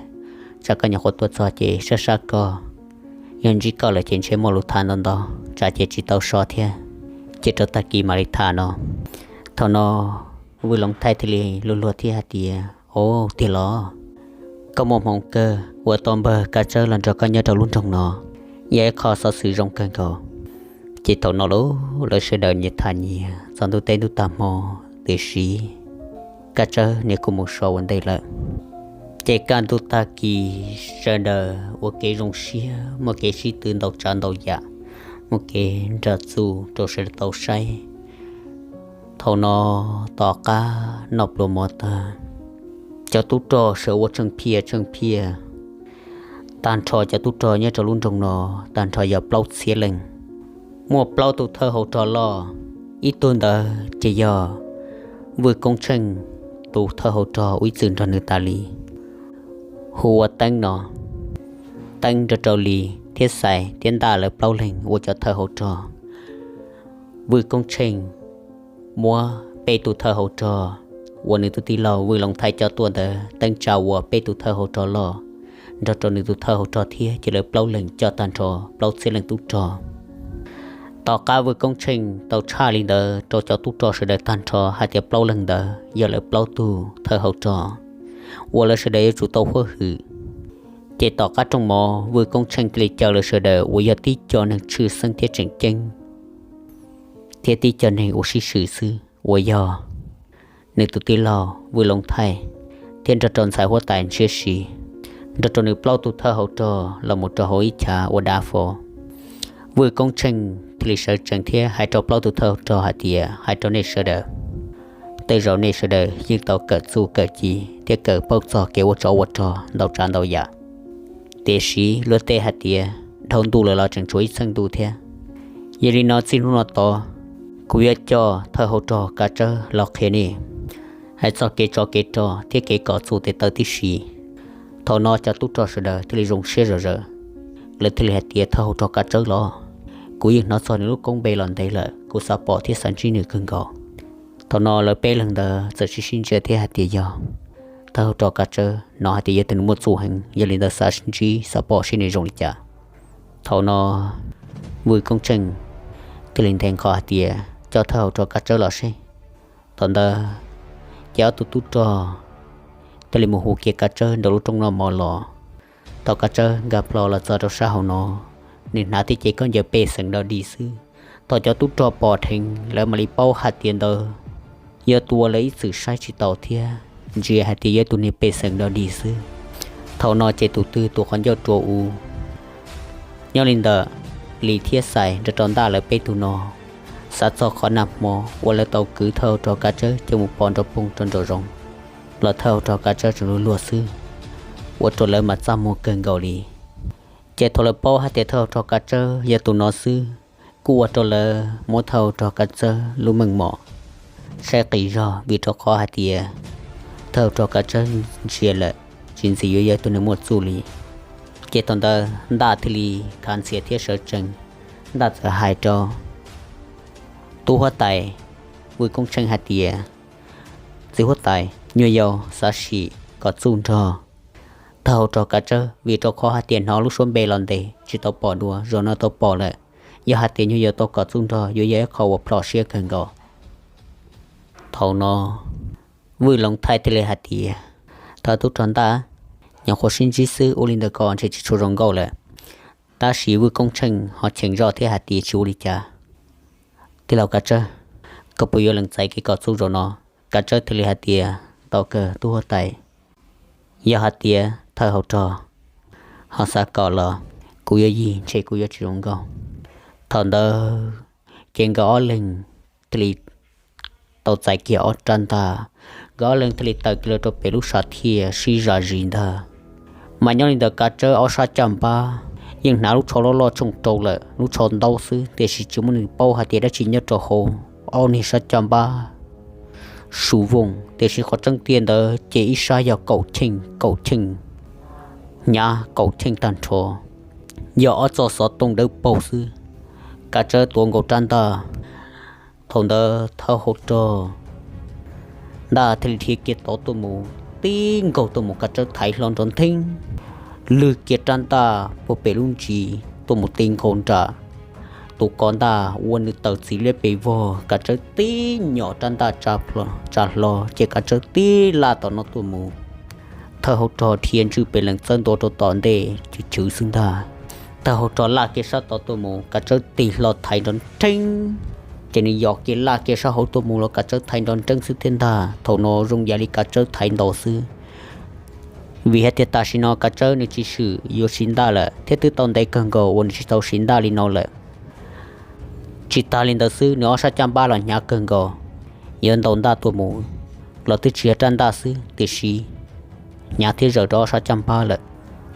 tsam koj nyuam qhuav tuaj txog ces sab sab koj, yog ntsib koj lawm ces ntshe muaj lus tham ntau ntau, tsam ces tsis tau so thiab, ces rau tag kis mam li tham no. Thaum no Vwj Loov Thaij thiaj li luag luag thiab hais tias, o, tiag los? Koj muaj hmoo kawg uas tau npawg Kav Tsawb los nrog koj nyob rau lub nroog no, yog ib qho xov xwm zoo kawg nkaus. Ces thaum no lawv sawv daws nyias tham nyias txog ntuj teb ntuj tag hmo, tiam sis Kav Tsawb nws kuj mus so ua ntej lawm. Ces kaj ntug tag kis sawv daws ua kev zoo siab, muaj kev sib tw ntau tsav ntau yam, muaj kev nrog txuj rau sawv daws tau saib. Thaum no tom qab noj pluas mov tag, cov tub rog sawv ua tsheej phiaj tsheej phiaj. Tag nrho cov tub rog nyob rau lub nroog no tag nrho yog plaub txhiab leej. Muaj plaub tug thawj hauv rog loj, ib tug ntawd ces yog Vwj Koob Tsheej tus thawj hauv rog uas ib txwm nrog nws tas li, hu ua Teeb no. Teeb nrog rau Lis thiab Xais thiab Ntaj lawv plaub leeg ua cov thawj hauv rog. Vwj Koob Tsheej muab peb tus thawj hauv rog uas nws tus tij laug Vwj Loov Thaij coj tuaj ntawd teeb tsa ua peb tus thawj hauv rog loj nrog rau nws tus thawj hauv rog thiab, ces lawv plaub leeg coj tag nrho plaub txhiab leej tub rog. Tom qab Vwj Koob Tsheej tau tshaj li ntawd rau cov tub rog sawv daws tag nrho hais tias plaub leeg ntawd yog lawv plaub tug thawj hauv rog uas lawv sawv daws yuav tsum tau huab hwm, ces tom qab rooj mov Vwj Koob Tsheej thiaj li caw lawv sawv daws uas yog tib co neeg tshwj xeeb thiab tseem ceeb thiab tib co neeg uas sib swm xwb uas yog nws tus tij laug Vwj Loov Thaij thiab nrog rau ntxhais huab tais Ntshiab Siv, nrog rau nws plaub tug thawj hauv rog los mus rau hauv ib chav ua dav fo. Vwj Koob Tsheej thiaj li sawv tsees thiab hais rau plaub tug thawj hauv rog hais tias, hais rau nej sawv daws, tej zaum nej sawv daws yeej tau kawm txuj kawm ci thiab kawm paub txog kev ua tsov ua rog ntau tsav ntau yam, tiam sis luag tej hais tias dhau ntuj lawm los tseem tshuav ib txheej ntuj thiab. Yog li no txij hnub no tod, kuv yuav coj thawj hauv rog Kav Tsawb los qhia nej hais txog kev tsov kev rog thiab kev kov txuj tes taw tib si. Thaum no cov tub rog sawv daws thiaj li zoo siab zom zaws, lawv thiaj li hais tias, thawj hauv rog Kav Tsawb los? Kuv yeej hnov txog nws lub koob npe los ntev lawm, kuv xav pom thiab xav ntsib nws kawg nkaus. Thaum no lawv peb leeg ntawd txawm sib sib ntsia thiab hais tias, yog thawj hauv rog Kav Tsawb, hnov hais tias yog tus nws muaj txuj heev, yog li ntawd xav ntsib xav pom seb nws zoo li cas. Thaum no Vwj Koob Tsheej thiaj li nthe nqho hais tias, coj thawj hauv rog Kav Tsawb los seb. Thaum ntawd ces ob tug tub rog thiaj li mus hu kiag Kav Tsawb nraum lub rooj noj mov los. Thaum Kav Tsawb nkag plho los txog rau sab hauv no, nws hnav tib cev khaub ncaws pej xeem dog dig xwb. Thaum cov tub rog pom dheev lawv mam li paub hais tias ntawd yog tus uas lawv ib txwm saib tsis taus thiab ntsia hais tias yog tus niag pej xeem dog dig xwb. Thaum no ces tus twg tus qhov ncauj rua u. Nyob li ntawd, Lis thiab Xais nrog rau Ntaj lawv peb tug no xav txog qhov nag hmo uas lawv tau kwv thawj hauv rog Kav Tsawb coj mus pov nrov poog rau nraum zoov los thawj hauv rog Kav Tsawb tseem luag luag xwb, ua rau lawv mas txaj muag kawg nkaus li. Ces thaum lawv paub hais tias thawj hauv rog Kav Tsawb yog tus no xwb, kuj ua rau lawv muab thawj hauv rog Kav Tsawb lub meej mom saib qis zog, vim rau qhov hais tias thawj hauv rog Kav Tsawb ntsia lawm tsis ntxim yuav yog tus neeg muaj txuj li. Ces thaum ntawd Ntaj thiaj li khav ntxhias thiab sawv tsees, Ntaj txawm hais rau tub huab tais Vwj Koob Tsheej hais tias, txiv huab tais, nyuag yaus xav sim kom txuj nrog thawj hauv rog Kav Tsawb, vim rau qhov hais tias hnov lub suab npe los ntev tsis tau pom dua, zaum no tau pom lawm. Yog hais tias nyuag yaus tau kom txuj nrog yuav yog ib qho uas plhom siab kawg nkaus. Thaum no Vwj Loov Thaij thiaj li hais tias, thawj tub rog Ntaj, nyuam qhuav sib ntsib xwb, ua li ntawd koj ntshe tsis tshua zoo nkauj lawm. Tab sis Vwj Koob Tsheej ho cheem zoj thiab hais tias, tsis ua li cas. Tij laug Kav Tsawb, koj puas yuav lees txais kev kom txuj zaum no? Kav Tsawb thiaj li hais tias, tau kawg tub huab tais, yog hais tias thawj hauv rog ho xav kom los kuv yuav yig, ntshe kuv yuav tsis zoo nkauj. Thaum ntawd ces nkawd ob leeg thiaj li tau txais kiag ob rab ntaj, nkawd ob leeg thiaj li tawm kiag los rau pem lub sam thiaj sib zam zis ntag. Mas nyob li ntawd Kav Tsawb ob sab caj npab yeej hnav lub tsho loj loj tshooj rau lawm, lub tsho ntaub xwb, tiam sis tsis muaj neeg paub hais tias dab tsi nyob rau hauv ob niag sab caj npab su vooj, tiam sis qhov tseeb tiag ntawd ces ib sab yog kaum cheej, kaum cheej, hnyav kaum cheej tag nrho, yog ob txoj xov tooj dawb paug xwb. Kav Tsawb tuav nkaus rab ntaj, thaum ntawd thawj hauv rog Ntaj thiaj li dhia kiag tod tuaj mus, tib nkaug tuaj mus Kav Tsawb thaiv hlo nrov ntheeb, lwg kiag rab ntaj puag pem lub ntsis tuaj mus ti nkaus nram tus ko ntaj ua nws tawm txiv liab pes vog, Kav Tsawb tib nyom rab ntaj tsa hlo ces Kav Tsawb tib laj tom no tuaj mus. Thawj hauv rog dhia ntswj pes lees txawb ntua rau tom ntej chwv chwv xwb ntag. Thawj hauv rog laj kiag sab tod tuaj mus, Kav Tsawb tig hlo thaiv nrov nreeb, ces nws yos kiag laj kiag sab hauv tuaj mus los Kav Tsawb thaiv nrov nreeb xwb thiab ntag. Thaum no zoo yam li Kav Tsawb thaiv ntau xwb, vim hais tias tam sim no Kav Tsawb nws tsis swm yuav siv ntaj lawm thiab twb tau ntev kawg nkaus uas nws tsis tau siv ntaj li no lawm. Tsis tas li ntawd xwb, nws ob sab caj npab los hnyav kawg nkaus, yuav ntaus ntaj tuaj mus los twb tsis yog rab ntaj xwb, tiam sis hnyav thiab zaws rau ob sab caj npab lawm.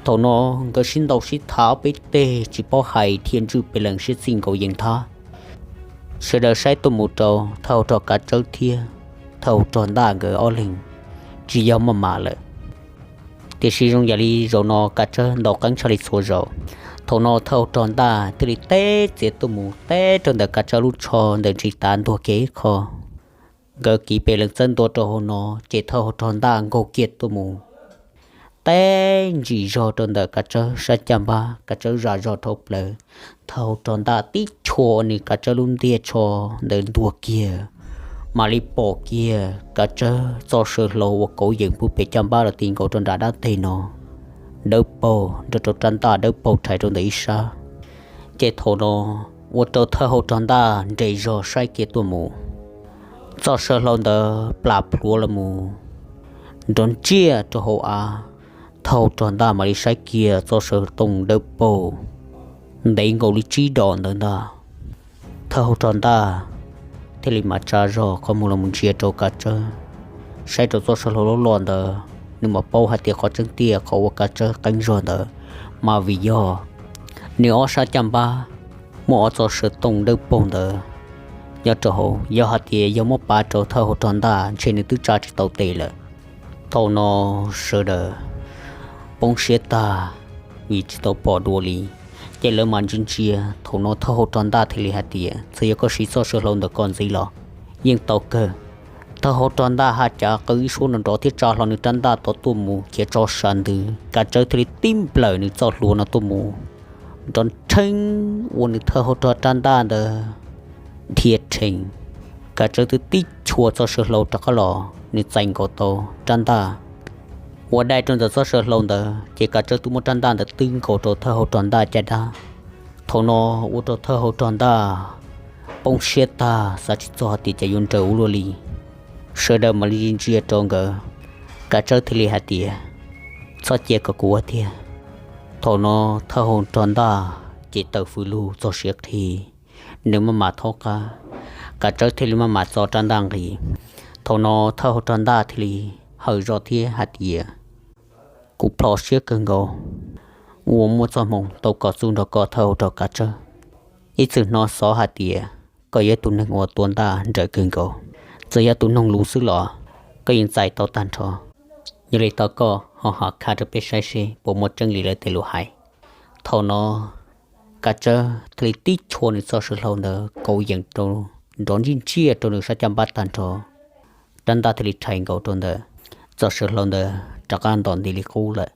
Thaum no nkawd sib ntaus sib thav ob peb teg tsis paub hais, dhia ntswj pes lees siab txij nkaus yees thab. Sawv daws saib tuaj mus rau thawj hauv rog Kav Tsawb thiab thawj hauv rog Ntaj nkawd ob leeg tsis yog maj mam lawm. Tiam sis zoo yam li zaum no Kav Tsawb ntaus qeeb tshaj li txhua zaus. Thaum no thawj hauv rog Ntaj thiaj li teb txiav tuaj mus teb rau ntawm Kav Tsawb lub tsho ntawm ntsis tav ntuag kiag ib qho. Nkawd kiv pes lees txawb ntua rau hauv no, ces thawj hauv rog ntaj nkaug kiag tuaj mus teb ntsim zog rau ntawm Kav Tsawb sab caj npab. Kav Tsawb zam zog dhau plaws, thawj hauv rog ntaj tib chua nws Kav Tsawb lub ntiag tsho ntawd ntuag kiag, mam li pom kiag Kav Tsawb txoj saw hlau uas kauv yeem pub pem caj npab los ti nkaus rau nram dab teg no, dawb paug nrog rau rab ntaj dawb paug rhais rau ntawm ib sab. Ces thaum no ua rau thawj hauv rog ntaj nres zog saib kiag tuaj mus, txoj saw hlau ntawd plam plhuav los mus nrov ntsiaj rau hauv av. Thawj hauv rog ntaj mam li saib kiag txoj saw tooj dawb paug ntev nkaus li tsib dos ntawd ntag. Thawj hauv rog ntaj thiaj li mam tsa zog qhov muag los mus ntsia rau Kav Tsawb, saib rau txoj saw hlau loj loj ntawd, nws mam paub hais tias qhov tseeb tiag qhov uas Kav Tsawb qeeb zog ntawd mas vim yog nws ob sab caj npab muaj ob txoj saw tooj dawb paug ntawd nyob rau hauv. Yog hais tias yog muab pav rau thawj hauv rog ntaj ntshe nws twb tsa tsis tau tes lawm. Thaum no sawv daws poob siab tag vim tsis tau pom dua li, ces lawv mam ntsia ntsia. Thaum no thawj hauv rog ntaj thiaj li hais tias, txawm yog koj siv txoj saw hlau ntawm koj ntxiv los yeej tau kawg. Thawj hauv rog ntaj haj cav qw ib suab nrov nrov thiab tsa hlo nws rab ntaj tod tuaj mus khiav tso sab ntws. Kav Tsawb thiaj li tib nplawm nws txoj hlua no tuaj mus nrov rheeb ua nws thawj hauv rog rab ntaj ntawd dhia rhees. Kav Tsawb twb tib chua txoj saw hlau rov qab los, nws txais nkaus tau rab ntaj ua dai rau ntawm txoj saw hlau ntawd, ces Kav Tsawb twb muab rab ntaj ntawd twb nkaus rau thawj hauv rog ntaj caj dab. Thaum no ua rau thawj hauv rog ntaj poob siab tag, xav tsis txog hais tias cas yuav nrawm ua luaj li. Sawv daws mam li ntsia rau nkawd, Kav Tsawb thiaj li hais tias, txhob cia kom kuv ua tiag. Thaum no thawj hauv rog ntaj ces tawm fws lug txog siav qhi, nws maj mam thaub qab, Kav Tsawb thiaj li maj mam txo rab ntaj nqis. Thaum no thawj hauv rog ntaj thiaj li hawm zog thiab hais tias, kuv plhom siab kawg nkaus uas muaj txoj hmoo tau kom txuj nrog koj thawj hauv rog Kav Tsawb. Ib txwm hnov xov hais tias koj yog tus neeg uas tua ntaj nrawm kawg nkaus, txawm yog tus noog luv xwb los koj yeej txais tau tag nrho. Yog li ntawd koj ho hais qhia rau peb saib seb puas muaj tseeb li lawv tej lus hais. Thaum no Kav Tsawb thiaj li tib chua nws txoj saw hlau ntawd kauv yeem rau nrov ntsij ntsiaj rau nws sab caj npab tag nrho. Rab ntaj thiaj li rhais nkaus rau ntawm txoj saw hlau ntawd rov qab ntom nti li qub lawm.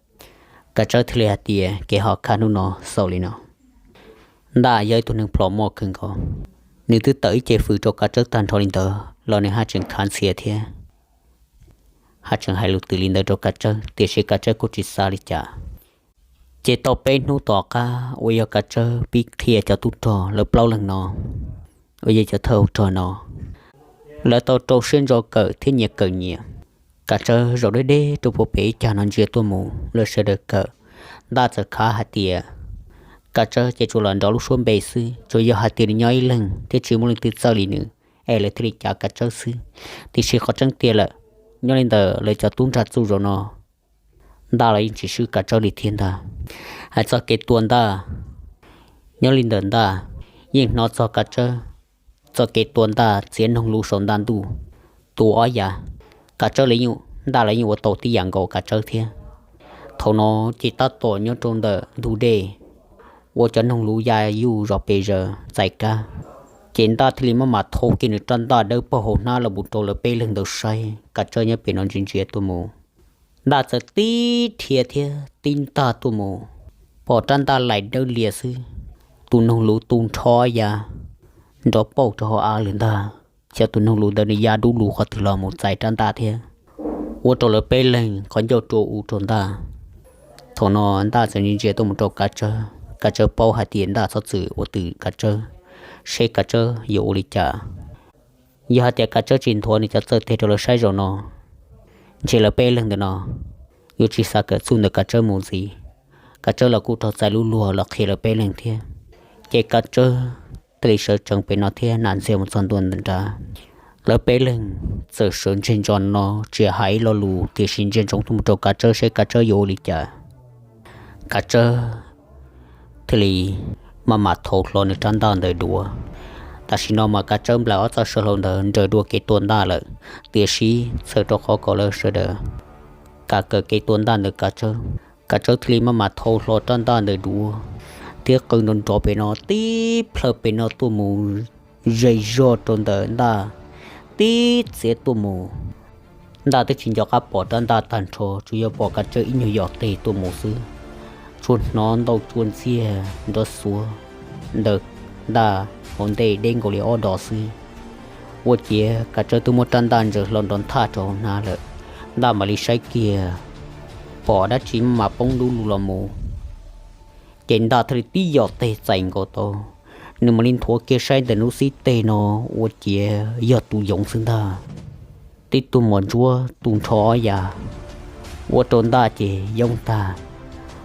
Kav Tsawb thiaj li hais tias kev hais qhia hnub no xaus li no. Ntaj yog ib tug neeg plhom moj kawg nkaus, nws twb tawm ib ce fws rau Kav Tsawb tag nrho li ntawd los nws haj tseem khav ntxhias thiab haj tseem hais lus twm li ntawd rau Kav Tsawb, tiam sis Kav Tsawb kuj tsis xav li cas. Ces tau peb hnub tom qab uas yog Kav Tsawb pib qhia cov tub rog lawv plaub leeg no uas yog cov thawj hauv rog no, lawv tau rau siab ntso kawm thiab nyias kawm nyias. Kav Tsawb zaum deb deb rau puag pem ib cag no ntsia tuaj mus lawv sawv daws kawm. Ntaj txawm khav hais tias Kav Tsawb ces tsuas los nrov lub suab npe xwb, tsuas yog hais tias nws nyob ib leeg thiab tsis muaj leej twg txawj li nws es lawv thiaj li cav Kav Tsawb xwb. Tiam sis qhov tseeb tiag lawm, nyob li ntawm lawv cov tub nrog txuj zaum no, ntaj los yeej tsis swb Kav Tsawb li thiab ntag. Hais txog kev tua ntaj, nyob li ntawm ntaj yeej hnov txog Kav Tsawb txoj kev tua ntaj txiav noog luv saum ntaj ntuj, tua ob yav. Kav Tsawb los yeej, ntaj los yeej ua tau tib yam nkaus Kav Tsawb thiab. Thaum no ces tab tom nyob rau ntawm ntug dej uas cov noog luv ya yuj zos pes zaws txais kab. Ces ntaj thiaj li maj mam thau kiag nws rab ntaj dawb paug hauv hnab los mus rau lawv peb leeg ntawd saib. Kav Tsawb nyob pem no ntsia ntsia tuaj mus, ntaj txawm tib rhia thiab tib ntag tuaj mus, pom rab ntaj laim dawb lias xwb, tus noog luv tu nrho yav nrov pauj rau hauv av lawm ntag. Xyov tus noog luv ntawd nws ya dub lug qhov twg los mus txais rab ntaj thiab, ua rau lawv peb leeg qhov ncauj rua u rau ntaj. Thaum no ntaj txawm ntsia ntsia tuaj mus rau Kav Tsawb, Kav Tsawb paub hais tias ntaj txhob txwm ua twm Kav Tsawb, seb Kav Tsawb yuav ua li cas. Yog hais tias Kav Tsawb tsis nthuav nws cov txawj tes rau lawv saib zaum no, ntshe lawv peb leeg ntawm no yuav tsis xav kawm txuj ntawm Kav Tsawb mus ntxiv. Kav Tsawb los kuj raug txais lub luag los qhia lawv peb leeg thiab. Ces Kav Tsawb thiaj li sawv tsees pem no thiab nam ntxiag mus txog ntua ntawm nrad. Lawv peb leeg txawm sawv ntseg ntso no tsis hais ib lo lus, tiam sis ntsia ntsoov tuaj mus rau Kav Tsawb seb Kav Tsawb yuav ua li cas. Kav Tsawb thiaj li maj mam thau hlo nws rab ntaj ntawd duav. Tam sim no mas Kav Tsawb nplawm ob txoj saw hlau ntawd nraws dua kev tua ntaj lawm, tiam sis txhawm rau qhov kom lawv sawv daws kam kawm kev tua ntaj ntawm Kav Tsawb. Kav Tsawb thiaj li maj mam thau hlo rab ntaj ntawd duav thiab qw nrov nrov pem no tib plhaw pem no tuaj mus ze zog rau ntawm ntaj, tib txiav tuaj mus. Ntaj twb tsis nco qab pom rab ntaj tag nrho, tsuas yog pom Kav Tsawb ib nyuag yos tes tuaj mus xwb. Tsuas hnov ntau tsua ntxiag nrov xuav ntawm ntaj hauv ntej deb nkaus li ob dos xwb. Ua ciav Kav Tsawb twb muab rab ntaj ntsaws hlo nrov nthaj rau hauv hnab lawm, ntaj mam li saib kiag pom dab tsi mas poob dub lug los mus. Ces ntaj thiaj li tib yos tes txais nkaus tau, nws mam li nthuav kiag saib ntawm lub xib teg no, ua ciav yog tus yoov xwb ntag. Tib tug mos ntsuab tu nrho ob yav, ua rau ntaj ces yoob tag,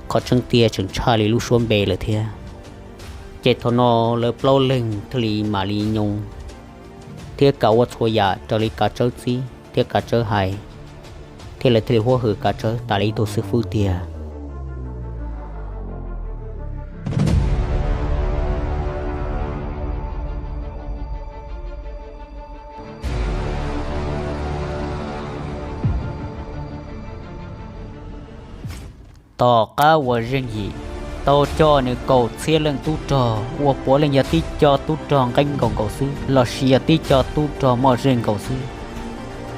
qhov tseeb tiag tseem tshaj li lub suab npe lawm thiab. Ces thaum no lawv plaub leeg thiaj li mam li nyoo thiab kam ua txhua yam raws li Kav Tsawb txib thiab Kav Tsawb hais, thiab lawv thiaj li huab hwm Kav Tsawb tas li ib tug xib fwb tiag. Tom qab uas Zeej Yim tau coj nws kaum txhiab leej tub rog uas puav leej yog tib co tub rog nqeeb nkaus nkaus xwb lossis yog tib co tub rog moj zeeg nkaus xwb,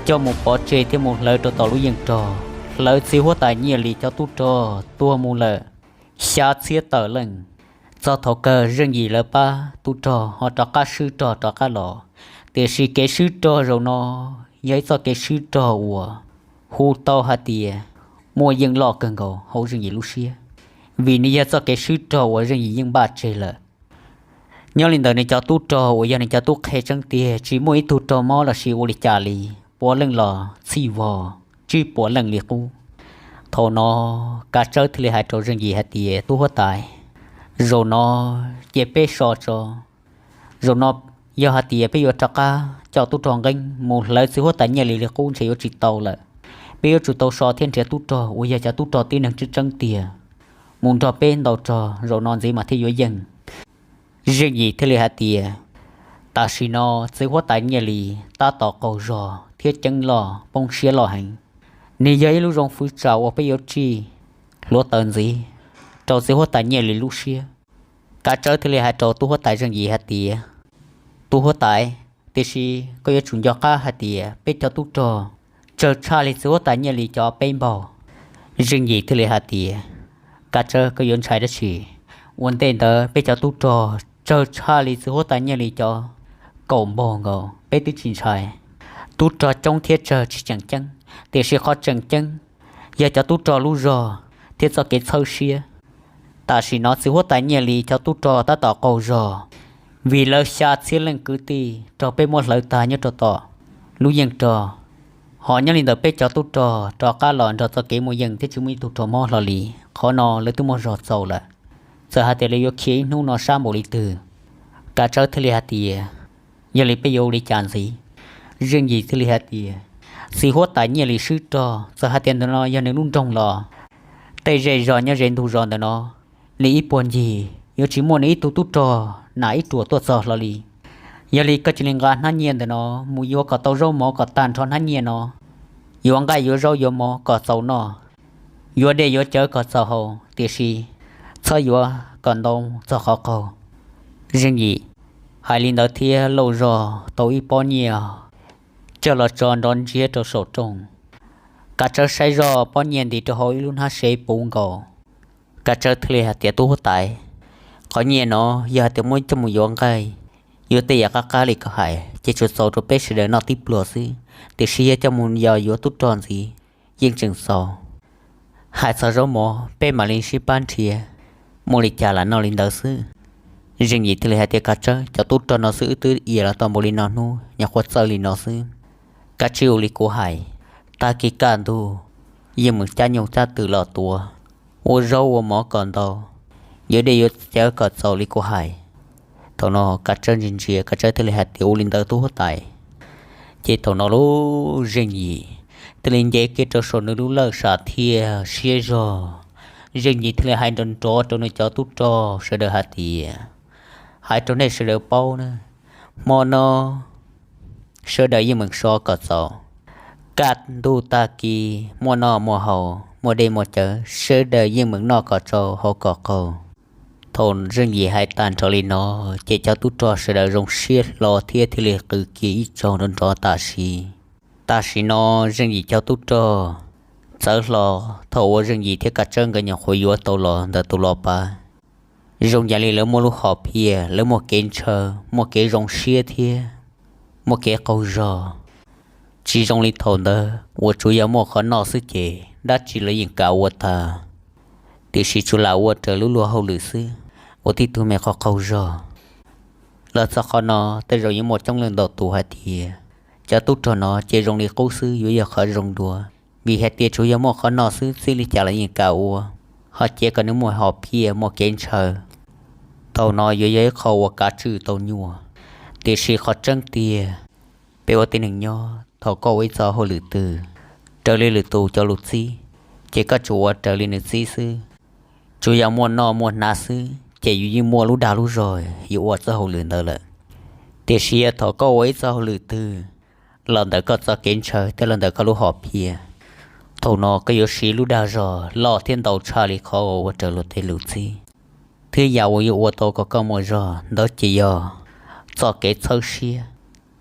coj mus pov tseg thiab mus hlawv rau tom lub yeej rog, hlawv txiv huab tais Nyiaj Lis cov tub rog tuag mus lawm xya txhiab tawm leej. Txog thaum kawg Zeej Yim lawv pab tub rog ho rov qab swb rog rov qab los, tiam sis kev swb rog zaum no yog ib txoj kev swb rog uas hu tau hais tias muaj yeej loj kawg nkaus hauv Zeej Yim lub siab, vim nws yog txoj kev swb rog uas Zeej Yim yeej npaj tseg lawm. Nyob li ntawd nws cov tub rog uas yog nws cov tub qhe tseeb tiag tsis muaj ib tug raug mob lossis ua li cas li, puav leej los txhij vog, tsis puav leej li qub. Thaum no Kav Tsawb thiaj li hais rau Zeej Yim hais tias, tub huab tais, zaum no cia peb so tso. Zaum no yog hais tias peb yuav rov qab coj tub rog nqeeb mus hlawv txiv huab tais Nyiaj Lis li qub ntshe yuav tsis tau lawm. Peb yuav tsum tau so thiab nrhiav tub rog uas yog cov tub rog tib neeg tseeb tseeb tiag mus nrog peb ntaus rog, zaum no ntxiv mas thiaj yuav yeej. Zeej Yim thiaj li hais tias, tam sim no txiv huab tais Nyiaj Lis tab tom qaug zog thiab ceeb loj poob siab loj heev. Nws yog ib lub zoo fwv tsam uas peb yuav tsij hluav taws ntxiv rau txiv huab tais Nyiaj Lis lub siab. Kav Tsawb thiaj li hais rau tub huab tais Zeej Yim hais tias, tub huab tais, tiam sis koj yuav tsum nco qab hais tias peb cov tub rog tsawg tshaj li txiv huab tais Nyiaj Lis cov peb npaug. Zeej Yim thiaj li hais tias, Kav Tsawb, koj yuav ntshai dab tsi? Ua ntej ntawd peb cov tub rog tsawg tshaj li txiv huab tais Nyiaj Lis cov kaum npaug nkaus, peb twb tsis ntshai. Tub rog coob thiab tsawg tsis tseem ceeb, tiam sis qhov tseem ceeb yog cov tub rog lub zog thiab txoj kev txhawb siab. Tam sim no txiv huab tais Nyiaj Lis cov tub rog tab tom qaug zog, vim lawv xya txhiab leej kwv tij raug peb muab hlawv tag nyob rau tom lub yeej rog. Ho nyob li ntawd peb cov tub rog rov qab los nrog txoj kev muaj yeej thiab tsis muaj ib tug raug mob hlo li. Qhov no lawv twb muaj zog txaus lawm. Txawm hais tias lawv yuav khiav ib hnub no sab npaum li twg? Kav Tsawb thiaj li hais tias, yog li peb yuav ua li cas ntxiv? Zeej Yim thiaj li hais tias, txiv huab tais Nyiaj Lis swb rog, txawm hais tias ntawm no yog nws lub nroog los, tej zej zos nyob ze ntug zos ntawm no li ib puag ncig yuav tsis muaj nws ib tug tub rog nam ib ruam tuaj txog hlo li. Yog li koj cia li nqa hnab nyiaj ntawm no mus yuav kom tau zaub mov kom tag nrho hnab nyiaj no, yuav nqaij yuav zaub yuav mov kom txaus noj, yuav dej yuav cawv kom txaus haus, tiam sis txhob yuav kom ntau txog qhov qaug. Zeej Yim hais li ntawd thiab lauj zog tau ib pob nyiaj coj los tso nrov ntsiag rau saum rooj. Kav Tsawb saib zoj pob nyiaj ntim rau hauv ib lub hnab sev puv nkaus. Kav Tsawb thiaj li hais tias, tub huab tais, qhov nyiaj no yog hais tias muab coj mus yuav nqaij, yuav tej yam qab qab li koj hais ces tsuas txaus rau peb sawv daws noj tib pluag xwb, tiam sis yog coj mus yos yuav tub rog ntxiv yeej tseem txaus. Hais txog zaub mov peb mam li sib pab nrhiav, muaj li cas lam noj li ntawd xwb. Zeej Yim thiaj li hais tias, Kav Tsawb, cov tub rog no xwb wb twb iav los tau npaum li no hnub, nyuam qhuav txawj li no xwb. Kav tsij ua li kuv hais, tag kis kaj ntug yeej meem cab nyuj cab twm los tuav, ua zaub ua mov kom ntau, yuav dej yuav cawv kom txaus li kuv hais. Thaum no Kav Tsawb ntsia ntsia, Kav Tsawb thiaj li hais tias, ua li ntawd tub huab tais. Ces thaum no lub Zeej Yim thiaj li nce kiag rau saum nws lub lawj sam thiaj siab zog. Zeej Yim thiaj li hais nrov nrov rau nws cov tub rog sawv daws hais tias, hais rau nej sawv daws paub na, hmo no sawv daws yeej meem so kom txaus. Kaj ntug tag kis muaj noj muaj haus, muaj dej muaj cawv, sawv daws yeej meem noj kom tsau haus kom qaug. Thaum Zeej Yim hais tag nrho li no, ces cov tub rog sawv daws zoo siab hlo thiab thiaj li qw kiag ib zaug nrov nrov tam sim. Tam sim no Zeej Yim cov tub rog txawv hlo, thaum uas Zeej Yim thiab Kav Tsawb nkawd nyuam qhuav yuav tau los ntawm tus los pav, zoo yam li lawv muaj lub hom phiaj, lawv muaj kev ntshaw, muaj kev zoo siab thiab muaj kev qaug zog. Tsis zoo li thaum ntawd uas tsuas yog muaj qhov noj xwb ces dab tsi lawv yeej kam ua tag, tiam sis tsuas lam ua raws lub luag hauj lwm xwb, ua tib tug me qhov qaug zog. Los txog qhov no tej zaum yuav muaj coob leej ntau tus hais tias cov tub rog no ces zoo li qub xwb yuav yog qhov zoo dua, vim hais tias tsuas yog muaj qhov noj xwb txij li cas los yeej kam ua, ho cia kom nws muaj hom phiaj muaj kev ntshaw, thaum no yuav yog ib qho uas kav tswj tau nyuaj. Tiam sis qhov tseeb tiag, peb ua tib neeg nyob thaum koj ua ib txoj hauj lwm twg, raws li lwm tus cov lus txib, ces koj tsuas ua raws li nws txib xwb. Tsuas yog muaj noj muaj hnav xwb ces yus yeej muaj lub dag lub zog yuav ua txoj hauj lwm ntawd lawm. Tiam sis yog thaum koj ua ib txoj hauj lwm twg los ntawm koj txoj kev ntshaw thiab los ntawm koj lub hom phiaj, thaum no koj yuav siv lub dag zog loj thiab ntau tshaj li qhov uas ua raws luag tej lus txib. Thiab yam uas yuav ua tau kom koj muaj zog ntawd ces yog txoj kev txhawb siab,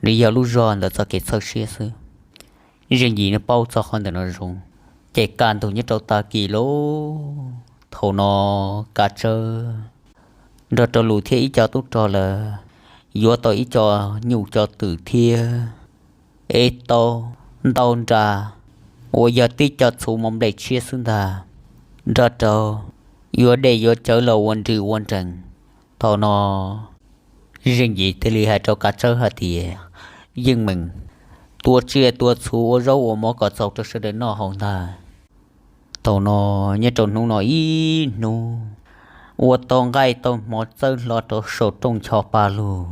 nws yog lub zog ntawm txoj kev txhawb siab xwb. Zeej Yim nws paub txog qhov ntawm no zoo, ces kaj ntug nyob rau tag kis lauj, thaum no Kav Tsawb nrog rau Lus thiab ib co tub rog lawm, yuav tau ib co nyuj co twm thiab ib tau ntau nra uas yog tib co txhuv mov nplej tshiab xwb ntag, nrog rau yuav dej yuav cawv los ua nrws ua nrees. Thaum no Zeej Yim thiaj li hais rau Kav Tsawb hais tias, Yeej meem, tua tsiaj tua txhuv ua zaub ua mov kom txaus rau sawv daws noj haus ntag. Thaum no nyob rau hnub no ib hnub, ua tau nqaij tau hmo txawb hlo rau saum rooj ncho pa lug,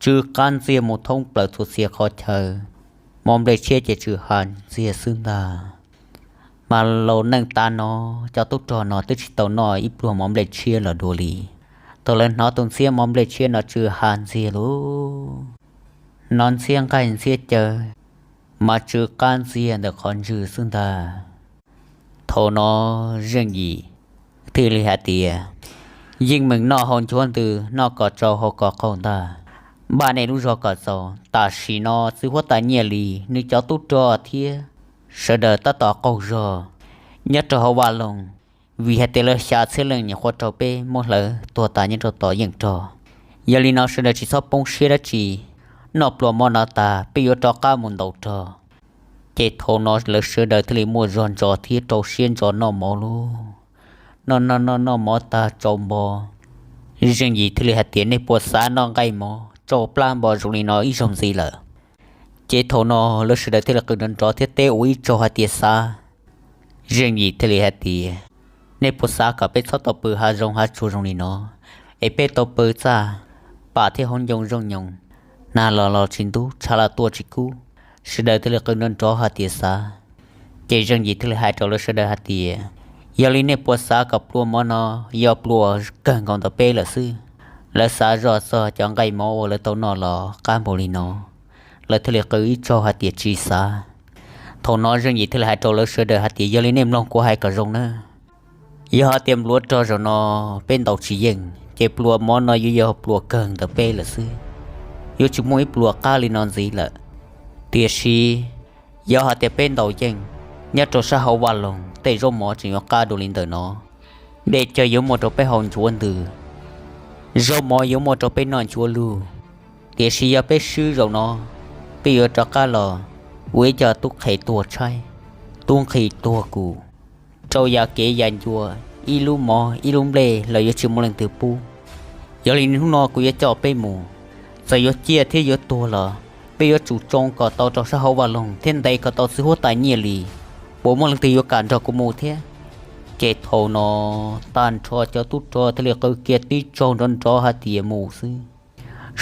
tsw qab ntxiag mus thoob plaws txhua txhia qhov chaw, mov nplej tshiab ces tsw ha ntxiag xwb ntag. Mas laus neej tav no, cov tub rog no twb tsis tau noj ib pluag mov nplej tshiab los dua li. Thaum lawv hnov tus ntxhiab mov nplej tshiab no tsw ha ntxiag lug, hnov ntxhiab nqaij ntxhiab caw mas tsw qab ntxiag ntawm qhov ntswg xwb ntag. Thaum no Zeej Yim thiaj li hais tias, Yeej meem noj haus nchuav ntws, noj kom tsau haus kom qaug ntag. Npaj nej lub zog kom txaus, tam sim no txiv huab tais Nyiaj Lis nws cov tub rog thiab sawv daws tab tom qaug zog nyob rau hauv vaj loog, vim hais tias lawv xya txhiab leej nyuam qhuav raug peb muab hlawv tuag tas nyob rau tom yeej rog. Yog li no sawv daws tsis txhob poob siab dab tsi, noj pluas mov no tas peb yuav rov qab mus ntaus rog. Ces thaum no lawv sawv daws thiaj li muaj zog ntso thiab rau siab ntso noj mov lauj. Noj noj noj noj mov tag tsau npo, Zeej Yim thiaj li hais tias, Nej puas xav noj nqaij mov tsau plab npo zoo li no ib zaug ntxiv lawm? Ces thaum no lawv sawv daws thiaj li qw nrov nrov thiab teb ua ib zaug hais tias, Xav. Zeej Yim thiaj li hais tias, Nej puas xav kom peb txhob tau pw hav zoov hav tsuag zoo li no, es peb tau pw txaj pam thiab hauv ncoo zooj nyoos, nag los los tsis ntub, tshav los tua tsis kub? Sawv daws thiaj li qw nrov nrov hais tias, Xav. Ces Zeej Yim thiaj li hais rau lawv sawv daws hais tias, Yog li nej puas xav kom pluas mov no yog pluas kawg nkaus ntawm peb lawm xwb? Lawv xav zoj txog cov nqaij mov uas lawv tau noj los qab npaum li no, lawv thiaj li qw ib zaug hais tias, Tsis xav. Thaum no Zeej Yim thiaj li hais rau lawv sawv daws hais tias, Yog li nej mloog kuv hais kom zoo nawb. Yog hais tias npluav rog zaum no peb ntaus tsis yeej, ces pluas mov no yuav yog pluas kawg ntawm peb lawm xwb, yuav tsis muaj ib pluas qab li no ntxiv lawm. Tiam sis yog hais tias peb ntaus yeej, nyob rau sab hauv vaj loog tej zaub mov tseem yuav qab dua li ntawm no. Dej cawv yuav muaj rau peb haus nchuav ntws, zaub mov yuav muaj rau peb noj nchuav lug. Tiam sis yog peb swb zaum no, peb yuav rov qab los ua ib co tub qhe tuag tshaib, tub nqhis tuag kum, rau yam kev yam ncua, ib lub mov ib lub nplej los yuav tsis muaj leej twg pub. Yog li hnub no kuv yuav coj peb mus, txawm yuav ciaj thiab yuav tuag los peb yuav tsum tsoo kom tau rau sab hauv vaj loog thiab ntes kom tau txiv huab tais Nyiaj Lis, puas muaj leej twg yuav kam nrog kuv mus thiab? Ces thaum no tag nrho cov tub rog thiaj li qw kiag tib zaug nrov nrov hais tias, Mus xwb.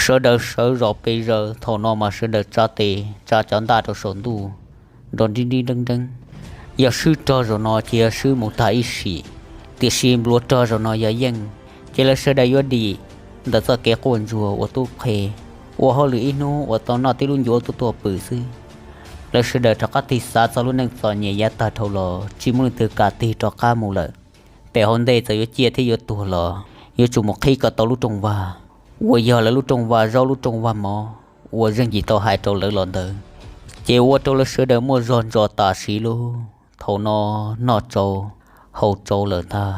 Sawv daws sawv zom pes zaws, thaum no mas sawv daws tsa tes tsa cov ntaj rau saum ntuj nrov nrib nrib nreeb nreeb. Yog swb rog zaum no ces yog swb mus tag ib sim, tiam sis npluav rog zaum no yog yeej, ces lawv sawv daws yuav dim ntawm txoj kev quaj ntsuag ua tub qhe, ua hauj lwm ib hnub uas tau noj tib lub ncuav tuaj tuaj pw xwb. Lawv sawv daws rov qab tig xav txog lub neej txom nyem yav tag dhau los tsis muaj leej twg kam tig rov qab mus lawm. Pem hauv ntej txawm yuav ciaj thiab yuav tuag los yuav tsum mus qhib kom tau lub rooj vag uas yog lawv lub rooj vag zaub lub rooj vag mov uas Zeej Yim tau hais rau lawv los ntawd. Ces ua rau lawv sawv daws muaj zog ntso tam sim lub thaum no noj tsau haus tsau lawm ntag.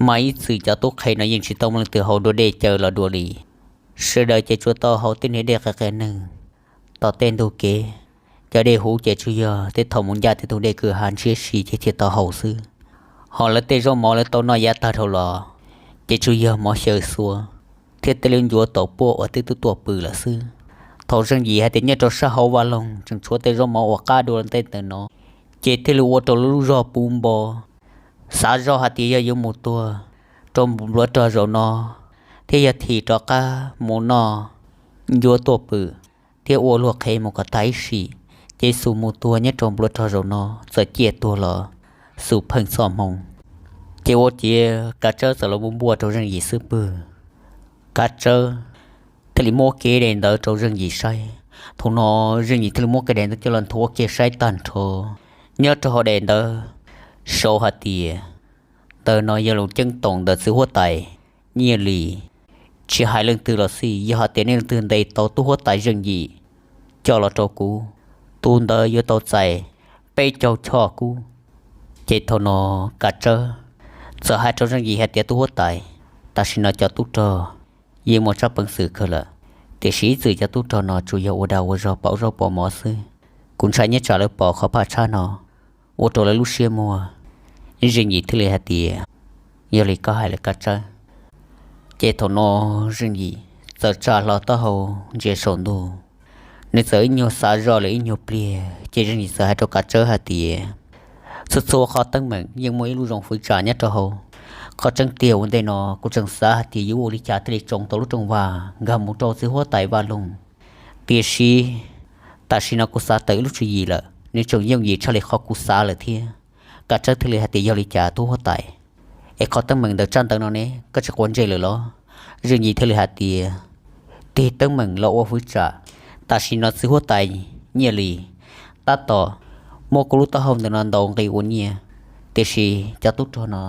Mas ib txwm cov tub qhe no yeej tsis tau muaj leej twg haus dua dej cawv los dua li. Sawv daws ces tsuas tau haus tej niag dej qias qias neeg tom tej ntug kev. Cov dej huv ces tsuas yog tej thaum mus ncaj tej tus dej kwj ha ntshiab si ces thiaj tau haus xwb. Ho lawv tej zaub mov lawv tau noj yav tag dhau los ces tsuas yog mov xyaw xuav thiab tej lub ncuav taus puab uas twb tuaj pw lawm xwb. Thaum Zeej Yim hais tias nyob rau sab hauv vaj loog tseem tshuav tej zaub mov uas qab dua ntej ntawm no, ces thiaj li ua rau lub zog puv npo. Xav zoj hais tias yog yuav mus tuag rau npluav rog zaum no thiab yog thim rov qab mus noj ncuav tuaj pw thiab ua luag qhev mus kom tag ib sim, ces xum mus tuag nyob rau npluav rog zaum no, txawm ciaj tuag los xum pheej txoj hmoo. Ces ua ciav Kav Tsawb txawm los npuaj npuaj rau Zeej Yim xub pwg. Kav Tsawb thiaj li muab kev daim ntawv rau Zeej Yim saib. Thaum no Zeej Yim thiaj li muab kev daim ntawv coj los nthuav kiag saib tag nrho. Nyob rau hauv daim ntawv sau hais tias ntawm no yog lus ceeb toom ntawm txiv huab tais Nyiaj Lis. Tsis hais leej twg los xij, yog hais tias nej leej twg ntes tau tub huab tais Zeej Yim coj los rau kuv, tus ntawd yuav tau txais peb caug choj kub. Ces thaum no Kav Tsawb txawm hais rau Zeej Yim hais tias tub huab tais, tam sim no cov tub rog yeej muaj tsab peev xwm kawg lawm, tiam sis ib txwm cov tub rog no tsuas yog ua dag ua zog pauv zaub pauv mov xwb. Kuv ntshai nyob tsam lawv pom qhov phaj tshab no ua rau lawv lub siab muag. Zeej Yim thiaj li hais tias yog li koj hais lawm Kav Tsawb. Ces thaum no Zeej Yim txawm tsa hlo taub hau ntsia saum ntuj, nws txawm ib nyuag xav zoj lawm ib nyuag pliag ces Zeej Yim txawm hais rau Kav Tsawb hais tias txhua txhua qhov teeb meem yeej muaj ib lub zoo fwv tsam nyob rau hauv. Qhov tseeb tiag ua ntej no kuv tseem xav hais tias yuav ua li cas thiaj li tsoo tau lub rooj vag nkag mus rau txiv huab tais Vaj Loog, tiam sis tam sim no kuv xav tawm ib lub tswv yim lawm, nws tseem yooj yim tshaj li qhov kuv xav lawm thiab. Kav Tsawb thiaj li hais tias yog li cas tub huab tais, es qhov teeb meem ntawm tsab ntawv no ne koj tsis quav ntsej lawm los? Zeej Yim thiaj li hais tias tig teeb meem los ua fwv tsam, tam sim no txiv huab tais Nyiaj Lis tab tom muab kuv lub taub hau ntawm no ntaus nqi ua nyiaj, tiam sis cov tub rog no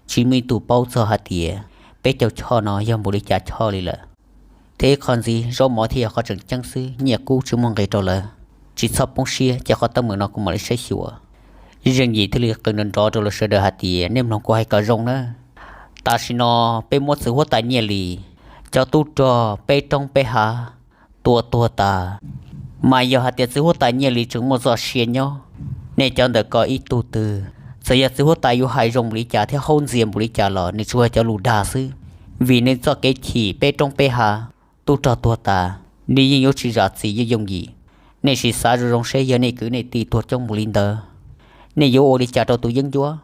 tsis muaj ib tug paub txog hais tias peb caug choj no yog npaum li cas choj li lawm. Thiab ib qho ntxiv zaub mov thiaj yog qhov tseem ceeb xwb, nyiaj kub tsis muaj nqis rau lawv. Tsis txhob poob siab, ces qhov teeb meem no kuv mam li saib xyuas. Zeej Yim thiaj li qw nrov nrov rau lawv sawv daws hais tias nej mloog kuv hais kom zoo nawb. Tam sim no peb muab txiv huab tais Nyiaj Lis cov tub rog peb roob peb hav tua tuag tas, mas yog hais tias txiv huab tais Nyiaj Lis tseem muaj txoj sia nyob, nej cov ntawm ko ib tug twg, txawm yog txiv huab tais yuav hais zoo npaum li cas thiab haub ntxias npaum li cas los nws tsuas yog cov lus dag xwb, vim nws txoj kev chim peb roob peb hav tub rog tuag tas, nws yeej yuav tsis zam txim yooj yooj yim. Nej sim xav zoo zoo seb yog nej kwv nej tij tuag coob npaum li ntawd, nej yuav ua li cas rau tus yeeb ncuab?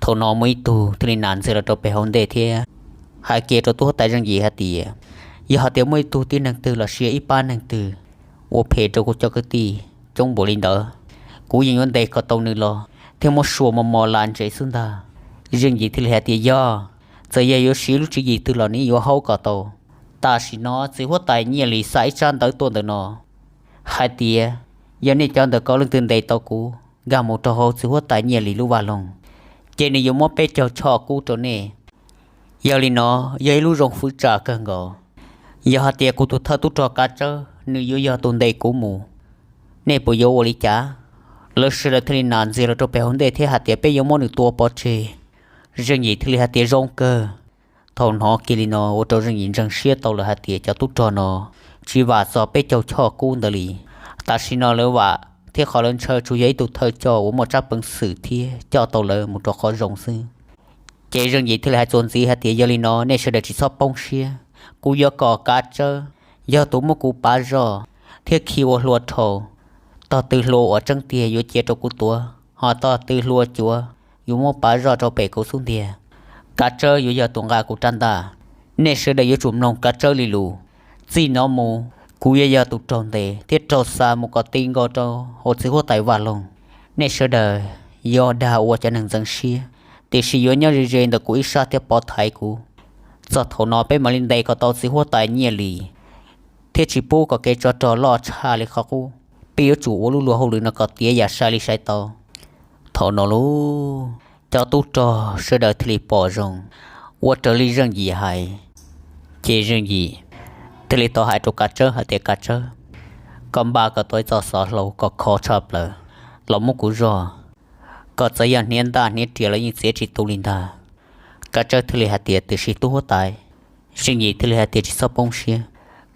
Thaum no muaj ib tug thiaj li nam ntxiag los rau pem hauv ntej thiab hais kiag rau tub huab tais Zeej Yim hais tias yog hais tias muaj ib tug tib neeg twg los sis ib pab neeg twg ua phem rau kuv cov kwv tij coob npaum li ntawd, kuv yeej yuav ntes kom tau nws los thiab muab sua mos mos las ntsev xwb ntag. Zeej Yim thiaj li hais tias yog, txawm yog yuav siv lub tswv yim twg los nws yuav haub kom tau. Tam sim no txiv huab tais Nyiaj Lis xa ib tsab ntawv tuaj ntawm no hais tias yog nej cov ntawm ko leej twg ntes tau kuv nkag mus rau hauv txiv huab tais Nyiaj Lis lub vaj loog, ces nws yuav muab peb caug choj kub rau nej. Yog li no yog ib lub zoo fwv tsam kawg nkaus. Yog hais tias kuv tus thawj tub rog Kav Tsawb nws yuav yog tus ntes kuv mus, nej puas yuav ua li cas? Lawv sawv daws thiaj li nam ntxiag los rau pem hauv ntej thiab hais tias peb yuav muab nws tua pov tseg. Zeej Yim thiaj li hais tias zoo kawg. Thaum hnov kiag li no ua rau Zeej Yim ntseeg siab tau lawm hais tias cov tub rog no tsis vam txog peb caug choj kub ntawd li. Tam sim no lawv vam thiab qhov lawv ntshaw tsuas yog ib tug thawj coj uas muaj tsab peev xwm thiab coj tau lawv mus rau qhov zoo xwb. Ces Zeej Yim thiaj li hais txuas ntxiv hais tias yog li no nej sawv daws tsis txhob poob siab, kuv yuav kom Kav Tsawb yog tus muab kuv pav zoj thiab khi ua hlua rhau. Tog twg hlua uas tseeb tiag yuav cia rau kuv tuav, ho tog twg hlua cuav yuav muab pav zoj rau pem kuv xub ntiag. Kav Tsawb yuav yog tus nqa kuv rab ntaj. Nej sawv daws yuav tsum mloog Kav Tsawb li lus. Txij no mus kuv yuav yog tus raug ntes thiab raug xa mus kom ti nkaus rau hauv txiv huab tais Vaj Loog. Nej sawv daws yuav dag ua cov neeg ntxeev siab, tiam sis yuav nyob ze ze ntawm kuv ib sab thiab pov thaiv kuv. Txog thaum no peb mam li ntes kom tau txiv huab tais Nyiaj Lis thiab tsis pub kom kev tsov rog loj tshaj li qhov qub. Peb yuav tsum ua lub luag hauj lwm no kom tiav yam sai li sai tau. Thaum no lauj, cov tub rog sawv daws thiaj li pom zoo, ua raws li Zeej Yim hais. Ces Zeej Yim thiaj li tau hais rau Kav Tsawb hais tias, Kav Tsawb, koj npaj kom tau ib txoj xov hlau kom khov tshaj plaws los muab kuv zog, kom txawm yog hniav ntaj hniav riam los yeej txiav tsis tu li ntag. Kav Tsawb thiaj li hais tias, Tiam sis tub huab tais. Zeej Yim thiaj li hais tias, Tsis txhob poob siab,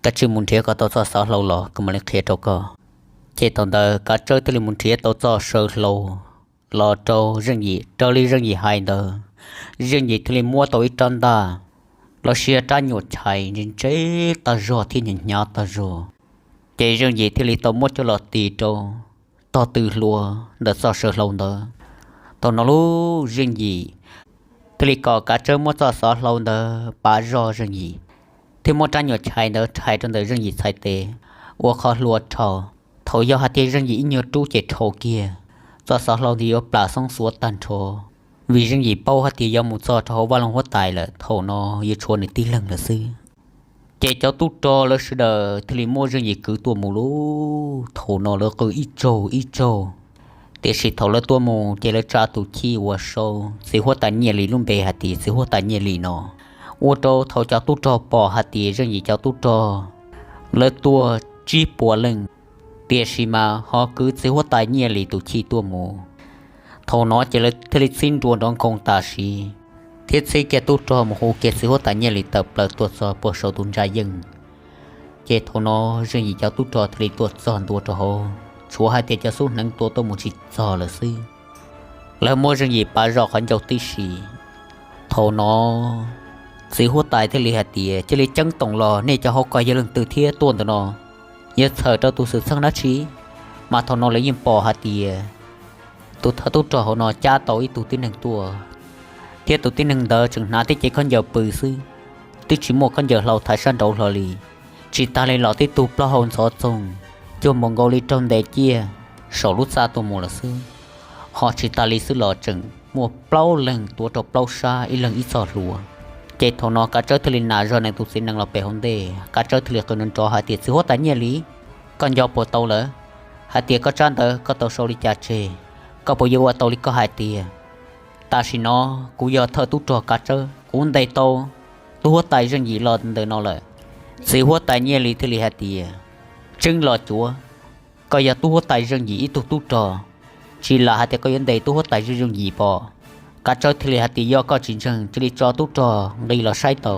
koj tsuas mus nrhiav kom tau txoj xov hlau los kuv mam li qhia rau koj. Ces thaum ntawd Kav Tsawb thiaj li mus nrhiav tau txoj saw hlau los rau Zeej Yim raws li Zeej Yim hais ntawd. Zeej Yim thiaj li muab tau ib rab ntaj los sis rab nyuam chais ntse ntse tag zog thiab hnyav hnyav tag zog. Ces Zeej Yim thiaj li tau muab coj los tis rau tog tw hlua ntawm txoj saw hlau ntawd. Thaum no lub Zeej Yim thiaj li kom Kav Tsawb muab txoj xov hlau ntawd pav zog Zeej Yim, thiab muab rab nyuam chais ntawd rhais rau ntawm Zeej Yim txhais tes ua qhov hlua rhau. Thaum yog hais tias Zeej Yim ib nyuag rub ces rhau kiag, txoj xov hlau ntawd yuav plam xoob xuav tag nrho, vim Zeej Yim paub hais tias yog mus txog rau hauv vaj loog huab tais lawm thaum no yuav tshuav nws tib leeg lawm xwb. Ces cov tub rog lawv sawv daws thiaj li muab Zeej Yim kwv tuaj mus lub thaum no lawv qw ib tsaug ib tsaug. Tiam sis thaum lawv tuaj mus ces lawv tsa tus chij uas sau txiv huab tais Nyiaj Lis lub npe hais tias txiv huab tais Nyiaj Lis no, ua rau thaum cov tub rog pom hais tias Zeej Yim cov tub rog lawv tuaj tsib puas leej, tiam sis mas ho kwv txiv huab tais Nyiaj Lis tus chij tuaj mus. Thaum no ces lawv thiaj li txib nruas nrov nkoos tam sim, thiab txib kiag tub rog mus hu kiag txiv huab tais Nyiaj Lis tawm plaws tuaj txog puag saum tus ntsa yeej. Ces thaum no Zeej Yim cov tub rog thiaj li tuaj txog ntua rau hauv, tshuav hais tias cov xub hneev tua tuaj mus tsis txog lawm xwb. Lawv muab Zeej Yim pav zog qhov ncauj tib si. Thaum no txiv huab tais thiaj li hais tias, Cia li ceeb toom los, nej cov hauv ko yog leej twg thiab tuaj ntawm no? Yog txhawm rau tus xwm txheej dab tsi? Mas thaum no lawv yeej pom hais tias tus thawj tub rog hauv no cab tau ib tug tib neeg tuaj, thiab tus tib neeg ntawd tseem hnav tib cev khaub ncaws pw xwb, twb tsis muaj khaub ncaws hlau thaiv sab nraud hlo li. Tsis tas li los tib tug plaub hau ntxhov txoog cuag npaum nkaus li raug ntes ciaj saum lub txaj tuaj mus lawm xwb. Ho tsis tas li xwb los tseem muaj plaub leeg tuav rau plaub sab, ib leeg ib txoj hlua. Ces thaum no Kav Tsawb thiaj li nam zog nws tus txiv nees los pem hauv ntej, Kav Tsawb thiaj li qw nrov nrov hais tias, Txiv huab tais Nyiaj Lis, koj nco puas tau lawm hais tias koj tsab ntawv koj tau sau li cas tseg? Koj puas yuav ua tau li koj hais tiag? Tam sim no kuv yog thawj tub rog Kav Tsawb, kuv ntes tau tub huab tais Zeej Yim los ntawm no lawm. Txiv huab tais Nyiaj Lis thiaj li hais tias, Tseeb los cuav, koj yog tub huab tais Zeej Yim ib tug tub rog, tsis lam hais tias koj yuav ntes tub huab tais Zeej Yim pom. Kav Tsawb thiaj li hais tias, Yog koj tsis ntseeg cia li tso tub rog nqis los saib tau.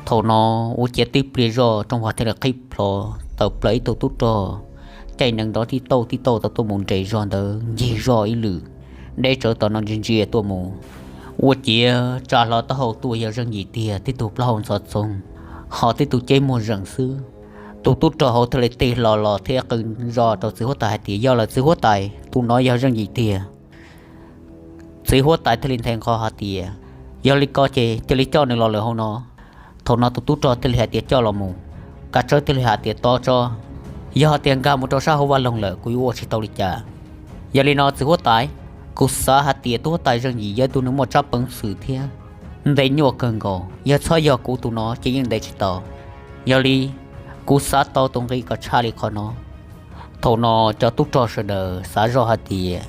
Thaum no ua ciav tib pliag zoj rooj vag thiaj li qhib plho tawm plaws ib tug tub rog, caij nees nrov tib tauj tib tauj tau tuaj mus nres zog ntawd ncig zoj ib lwm, deb tsawv tom no ntsia ntsia tuaj mus. Ua ciav tsa hlo taub hau tuaj yog Zeej Yim tiag, tib tug plaub hau ntxhov txoog, ho tib tug ceb muag zeem xwb. Tus tub rog hauv thiaj li tig hlo los thiab qw zog rau txiv huab tais hais tias, Yog lawm txiv huab tais, tus no yog Zeej Yim tiag. Txiv huab tais thiaj li nthe nqho hais tias, Yog li ko ces cia li coj nws los lawm hauv no. Thaum no tus tub rog thiaj li hais tias, Coj los mus. Kav Tsawb thiaj li hais tias, Tos tso, yog hais tias nkag mus rau sab hauv vaj loog lawm kuv yuav ua tsis tau li cas. Yog li no txiv huab tais, kuv xav hais tias tub huab tais Zeej Yim yog ib tug neeg muaj tsab peev xwm thiab ntes nyuaj kawg nkaus, yog txhob yog kuv tus no ces yeej ntes tsis tau. Yog li kuv xav tau tus nqi kom tshaj li qhov no. Thaum no cov tub rog sawv daws xav zoj hais tias,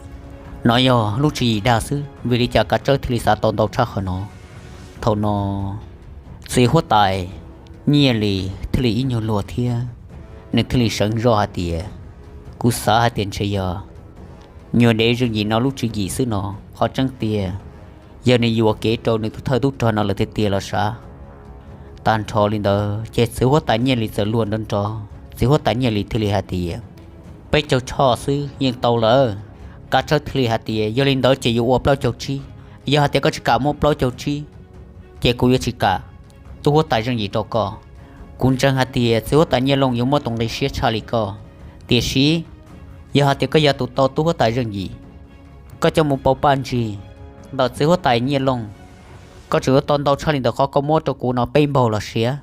No yog lub tswv yim dag xwb, vim li cas Kav Tsawb thiaj li xav tau ntau tshaj qhov no? Thaum no txiv huab tais Nyiaj Lis thiaj li ib nyuag luag thiab, nws thiaj li seev zoj hais tias, Kuv xav hais tias ntshe yog nyuag dev Zeej Yim no lub tswv yim xwb no. Qhov tseeb tiag, yog nws yuam kev rau nws tus thawj tub rog no lawm tiag tiag los sav. Tag nrho li ntawd ces txiv huab tais Nyiaj Lis txawm luag nrov nrov, txiv huab tais Nyiaj Lis thiaj li hais tias, Peb caug choj xwb yeej tau lawm. Kav Tsawb thiaj li hais tias, Yog li ntawd ces yuav ua plaub caug tsib. Yog hais tias koj tsis kam muab plaub caug tsib, ces kuv yuav tsis kam tub huab tais Zeej Yim rau koj. Kuv ntseeg hais tias txiv huab tais Nyiaj Looj yuav muab tus nqi siab tshaj li koj. Tiam sis yog hais tias koj yog tus tau tub huab tais Zeej Yim, koj coj mus pauv paj ntsig ntawm txiv huab tais Nyiaj Looj, koj tseem yuav tau ntau tshaj li ntawm qhov koj muab rau kuv no peb npaug los siav.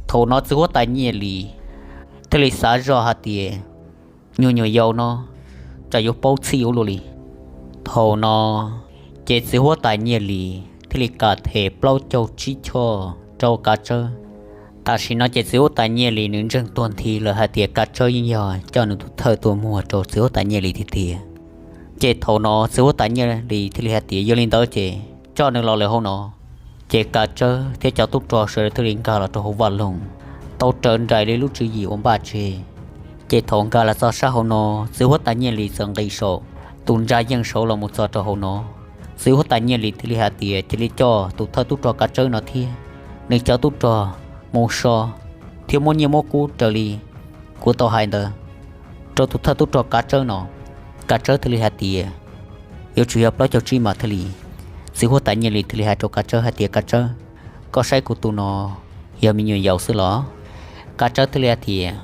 Thaum no txiv huab tais Nyiaj Lis thiaj li xav zoj hais tias, Nyuag nyuam yaus no tsam yuav paub txhij ua luaj li. Thaum no ces txiv huab tais Nyiaj Lis thiaj li kam them plaub caug tsib choj rau Kav Tsawb. Tam sim no ces txiv huab tais Nyiaj Lis nws ntseeg tuag nthi lawm hais tias Kav Tsawb yeej yog coj nws tus thawj tuaj muag rau txiv huab tais Nyiaj Lis tiag tiag. Ces thaum no txiv huab tais Nyiaj Lis thiaj li hais tias, Yog li ntawd ces coj nws los lawm hauv no. Ces Kav Tsawb thiab cov tub rog sawv daws thiaj li nkag los rau hauv vaj loog, tau raws nraim li lub tswv yim uas npaj tseg. Ces thaum nkag los txog sab hauv no, txiv huab tais Nyiaj Lis txawm nqis saum tus ntsa yeej saud los mus txog rau hauv no. Txiv huab tais Nyiaj Lis thiaj li hais tias cia li coj tus thawj tub rog Kav Tsawb no thiab nws cov tub rog mus so thiab muab nyiaj muab kub raws li kuv tau hais ntawd rau tus thawj tub rog Kav Tsawb no. Kav Tsawb thiaj li hais tias yuav tsum yog plaub caug tsib mas thiaj li. Txiv huab tais Nyiaj Lis thiaj li hais rau Kav Tsawb hais tias, Kav Tsawb, koj saib kuv tus no yog me nyuam yaus xwb los? Kav Tsawb thiaj li hais tias,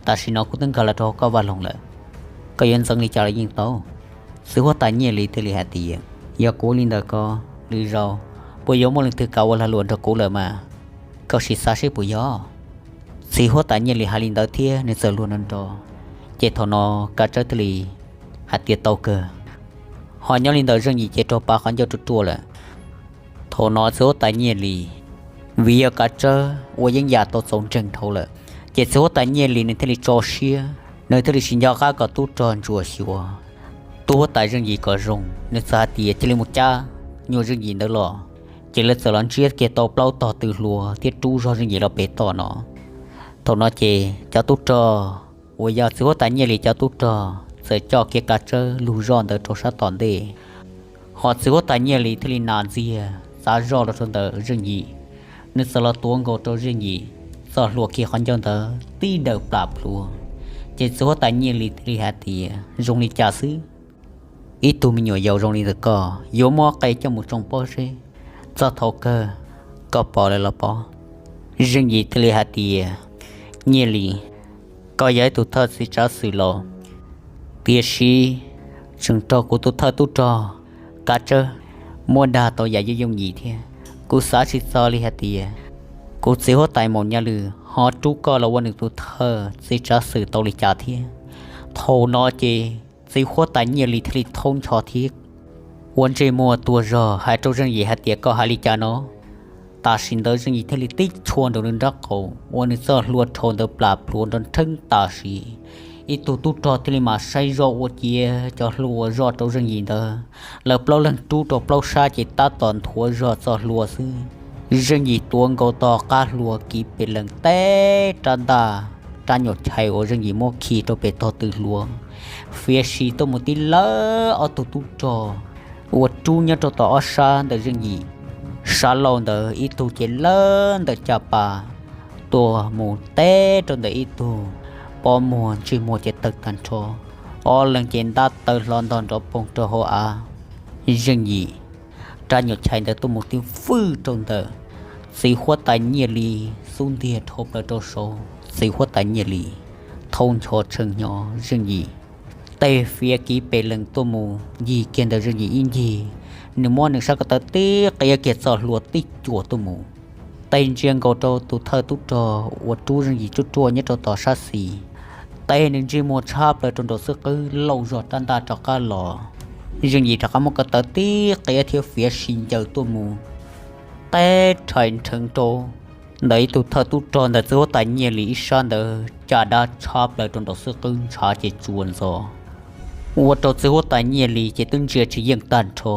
tam sim no kuv twb nkag los rau hauv koj vaj loog lawm, koj yuav ntxeev li cas los yeej tau. Txiv huab tais Nyiaj Lis thiaj li hais tias, yog kuv li ntawd ko, lwm zaus puas yuav muaj leej twg kam ua lag luam nrog kuv lawm mas, koj sim xav seb puas yog. Txiv huab tais Nyiaj Lis hais li ntawd thiab nws txawm luag nrov nrov. Ces thaum no Kav Tsawb thiaj li hais tias tau kawg. Ho nyob li ntawd Zeej Yim ces raug pav qhov ncauj ruaj ruaj lawm. Thaum no txiv huab tais Nyiaj Lis, vim yog Kav Tsawb ua yeeb yam tau txaus ntseeg dhau lawm, ces txiv huab tais Nyiaj Lis nws thiaj li tso siab, nws thiaj li tsis nco qab kom tub rog ntsuas xyuas. Tub huab tais Zeej Yim kom zoo, nws txawm hais tias cia li mus cab nyuag Zeej Yim ntawd los. Ces lawv txawm los ntsiab kiag tau plaub tog tw hluas thiab rub zog Zeej Yim los pem toj no. Thaum no ces cov tub rog uas yog txiv huab tais Nyiaj Lis cov tub rog txawm coj kiag Kav Tsawb lug zoj ntawd rau sab tom ntej. Ho txiv huab tais Nyiaj Lis thiaj li nas ntxiag txav zoj los rau ntawm Zeej Yim, nws txawm los tuav nkaus rau Zeej Yim txoj hlua kiag qhov ncauj ntawd tib daws plam plhuav. Ces txiv huab tais Nyiaj Lis thiaj li hais tias zoo li cas xwb, ib tug me nyuam yaus zoo li ntawm koj yuav muab qe coj mus tsoo pob zeb, txog thaum kawg koj pom lawm los pob? Zeej Yim thiaj li hais tias, Nyiaj Lis, koj yog ib tug thawj txiv tsav xwm laus, tiam sis tseem raug kuv tus thawj tub rog Kav Tsawb muab dag tau yam yooj yooj yim thiab. Kuv xav tsis txog li hais tias kuv txiv huab tais Maum Nyaj Lwm ho rub koj los ua nws tus thawj txiv tsav xwm tau li cas thiab. Thaum no ces txiv huab tais Nyiaj Lis thiaj li thaub ncho thiab ua ntsej muag tuag zog hais rau Zeej Yim hais tias, Koj hais li cas no? Tam sim ntawd Zeej Yim thiaj li tib chua nraum nws nrab qaum ua nws txoj hlua rhau ntawd plam plhuav nrov nrheeb tam sim. Ib tug tub rog thiaj li mam saib zoj ua ciav cov hlua zoj rau Zeej Yim ntawd. Lawv plaub leeg rub rau plaub sab ces tab tom nthuav zog txoj hlua xwb. Zeej Yim tuav nkaus tog qab hlua kiv pes lees teb rab ntaj, rab nyuam chais uas Zeej Yim muab khi rau pem tog tw hlua, fiav si tuaj mus tib lawv ob tug tub rog uas rub nyob rau tom ob sab ntawm Zeej Yim. Sab laug ntawd ib tug ces lawv ntawm caj pas tuaj mus teb rau ntawm ib tug, pob muag ntsej muag ces tawg tag nrho, ob leeg ces ntab taw hlo ntog nrov poog rau hauv av. Zeej Yim rab nyuam chais ntawd tuaj mus tib fwj rau ntawm txiv huab tais Nyiaj Lis xub ntiag dhau plaws rau saud. Txiv huab tais Nyiaj Lis thaub ncho tshee hnyo Zeej Yim, tej fiav kiv pes lees tuaj mus ncig kiag ntawm Zeej Yim ib ncig, nws muab nws sab ko taw tib qiav kiag txoj hlua tib cuam tuaj mus, tej ntsia nkaus rau tus thawj tub rog uas rub Zeej Yim tsuj ruaj nyob rau tom sab xis, tej nws ntsej muag tshab plaws rau nraum xwb qwb lauj zog rab ntaj rov qab los. Zeej Yim rov qab muab ko taw tib qiav thiab fiav si ncaws tuaj mus, teb rhais nrheev rau ntawm ib tug thawj tub rog ntawm txiv huab tais Nyiaj Lis ib sab ntawd caj dab tshab plaws rau nraum xwb qwb ntshav ces tsuas ntxov, ua rau txiv huab tais Nyiaj Lis ces twb ntsia tsis yeej tag nrho.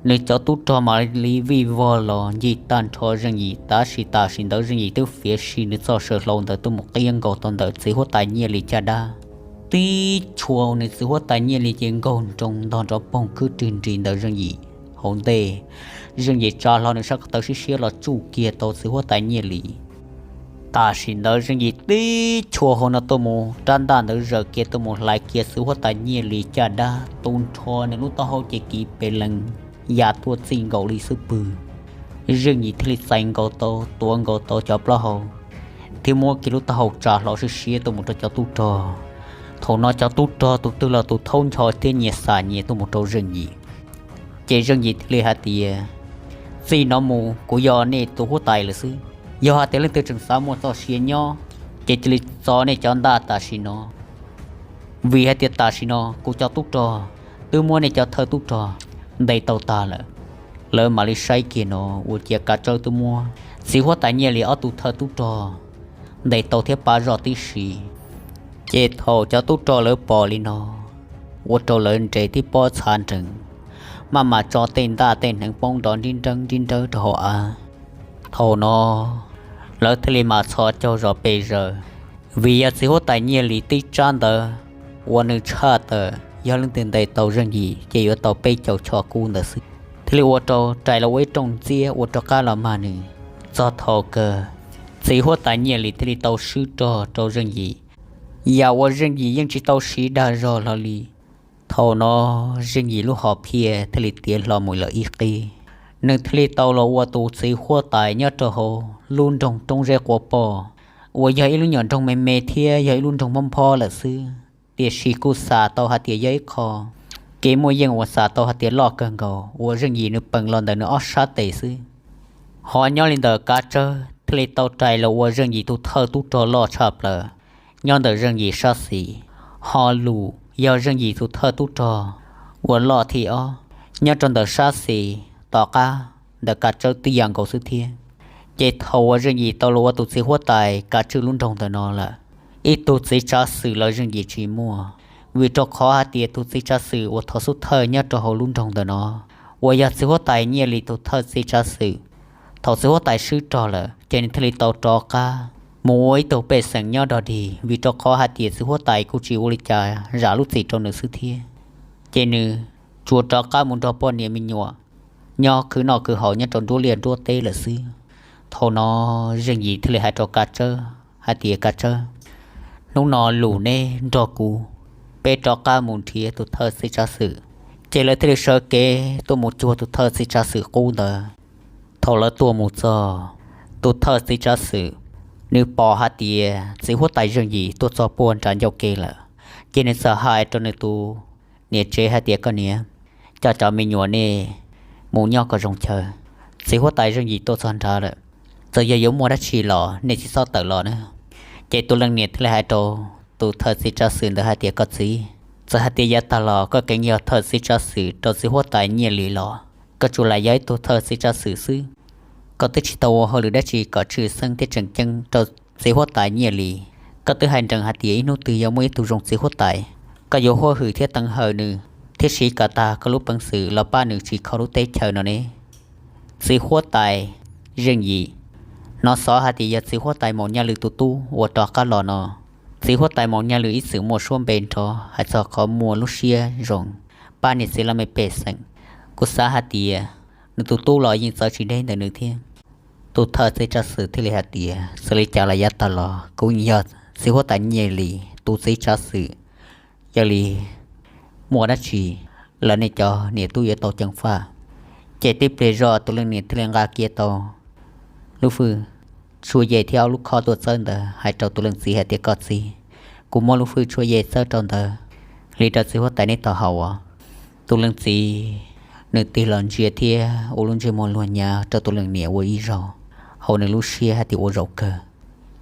Nws cov tub rog mam li vij vog los ncig tag nrho Zeej Yim, tab sis tam sim ntawd Zeej Yim twb fiav si nws txoj saw hlau ntawd tuaj mus qiav nkaus tau ntawm txiv huab tais Nyiaj Lis caj dab, tib chua nws txiv huab tais Nyiaj Lis ces nkaug nroo ntog nrov poog khwb rig nris ntawm Zeej Yim hauv ntej. Zeej Yim tsa hlo nws sab ko taw siab siab los tsuj kiag tau txiv huab tais Nyiaj Lis. Tam sim ntawd Zeej Yim tib chua hauv no tuaj mus, rab ntaj ntawd zawm kiag tuaj mus hlais kiag txiv huab tais Nyiaj Lis caj dab tu nrho nws lub taub hau ces kiv pes lees ya tuaj txij nkaus li xub pwg. Zeej Yim thiaj li txais nkaus tau, tuav nkaus tau cov plaub hau thiab muab kiag lub taub hau tsa hlo siab siab tuaj mus rau cov tub rog. Thaum no cov tub rog tus twg los tus thaub ncho thiab nyias xam nyias tuaj mus rau Zeej Yim. Ces Zeej Yim thiaj li hais tias, txij no mus kuv yog nej tus huab tais lawm xwb. Yog hais tias leej twg tseem xav muaj txoj sia nyob, ces cia li txo nej cov ntaj tam sim no, vim hais tias tam sim no kuv cov tub rog twb muab nej cov thawj tub rog ntes tau tag lawm. Lawv mam li saib kiag no ua ciav Kav Tsawb twb muab txiv huab tais Nyiaj Lis ob tug thawj tub rog ntes tau thiab pab zoj tib si. Ces thaum cov tub rog lawv pom li no, ua rau lawv nres tib pob txha nrees, maj mam tso tej ntaj tej hneev poob nrov nrib nreeb nrib nreeb rau hauv av. Thaum no lawv thiaj li mam txhos caug zos pes zaws, vim yog txiv huab tais Nyiaj Lis tib tsab ntawd uas nws tshaj tawm yog leej twg ntes tau Zeej Yim ces yuav tau peb caug choj kub ntawd xwb, thiaj li ua rau rais los ua ib rooj ntxiab ua rov qab los mag nws. Txog thaum kawg, txiv huab tais Nyiaj Lis thiaj li tau swb rog rau Zeej Yim, yam uas Zeej Yim yeej tsis tau siv dag zog hlo li. Thaum no Zeej Yim lub hom phiaj thiaj li tiav hlo mus lawm ib qib, nws thiaj li tau los ua tus txiv huab tais nyob rau hauv lub nroog Roob Zeb Quav Poj, uas yog ib lub nyuam nroog me me thiab yog ib lub nroog mob nphob lawm xwb, tiam sis kuj xav tau hais tias yog ib qho kev muaj yeej uas xav tau hais tias loj kawg nkaus uas Zeej Yim nws peem los ntawm nws ob sab tes xwb. Ho nyob li ntawm Kav Tsawb thiaj li tau rais los ua Zeej Yim tus thawj tub rog loj tshaj plaws nyob ntawm Zeej Yim sab xis. Ho Lus yog Zeej Yim tus thawj tub rog uas loj thib ob nyob rau ntawm sab xis, tom qab ntawm Kav Tsawb tib yam nkaus xwb thiab. Ces thaum uas Zeej Yim tau los ua tus txiv huab tais kav tswj lub nroog ntawm no lawm, ib tug txiv tsav xwm los Zeej Yim tsis muaj, vim rau qhov hais tias tus txiv tsav xwm uas thov xub thawj nyob rau hauv lub nroog ntawm no uas yog txiv huab tais Nyiaj Lis tus thawj txiv tsav xwm, thaum txiv huab tais swb rog lawm ces nws thiaj li tau rov qab mus ua ib tug pej xeem nyob dog dig, vim rau qhov hais tias txiv huab tais kuj tsis ua li cas zam lub txim rau nws xwb thiab. Ces nws tsuas rov qab mus nrog poj niam me nyuam nyob khwv noj khwv haus nyob rau nruab liaj nruab teb lawm xwb. Thaum no Zeej Yim thiaj li hais rau Kav Tsawb hais tias, Kav Tsawb, hnub no Lus neb nrog kuv, peb rov qab mus nrhiav tus thawj txiv tsav xwm. Ces lawv thiaj li sawv kev tuaj mus cuag tus thawj txiv tsav xwm qub ntawd. Thaum lawv tuaj mus txog, tus thawj txiv tsav xwm nws pom hais tias txiv huab tais Zeej Yim tuaj txog puag nram ncauj ke lawm, ces nws txawm hais rau nws tus niam tsev hais tias, Koj niam, coj cov me nyuam nej mus nyob kom zoo chaw, txiv huab tais Zeej Yim tuaj txog nrad lawm, txawm yog yuav muaj dab tsi los nej tsis txhob tawm los na. Ces tus leej niam thiaj li hais rau tus thawj txiv tsav xwm ntawd hais tias, Koj txiv, txawm hais tias yav tag los koj keev yog thawj txiv tsav xwm rau txiv huab tais Nyiaj Lis los koj tsuas lam yog ib tug thawj txiv tsav xwm xwb. Koj twb tsis tau ua hauj lwm dab tsi kom tshwj xeeb thiab tseem ceeb rau txiv huab tais Nyiaj Lis. Koj twb hais nrees hais tias ib hnub twg yog muaj ib tug zoo txiv huab tais, koj yuav huab hwm thiab teev hawm nws thiab siv kom tag koj lub peev xwm los pab nws tsim kho lub teb chaws no ne. Txiv huab tais Zeej Yim, hnov xov hais tias yog txiv huab tais Maum Nyaj Lwm tus tub uas rov qab los no. Txiv huab tais Maum Nyaj Lwm ib txwm muaj suab npe nrov hais txog qhov muaj lub siab zoo pab niam txiv laj mej pej xeem. Kuv xav hais tias nws tus tub los yeej txawv tsis deb ntawm nws thiab. Tus thawj txiv tsav xwm thiaj li hais tias, Txawm li cas los yav tag los kuv yog txiv huab tais Nyiaj Lis tus txiv tsav xwm, yog li muaj dab tsi los nej cov niam tub yuav tau ceev faj. Ces tib pliag zoj tus leej niam thiaj li nqa kiag tau lub fwj tshuaj yej thiab ob lub khob tuaj txawb ntawd hais rau tus leej txiv hais tias, Koj txiv, kuv muab lub fwj tshuaj yej txawb rau ntawd li rau txiv huab tais neb tau haus os. Tus leej txiv nws tig los ntsia thiab ua lub ntsej muag luag nyav rau tus leej niam ua ib zaug, haum nws lub siab hais tias ua zaum kawg.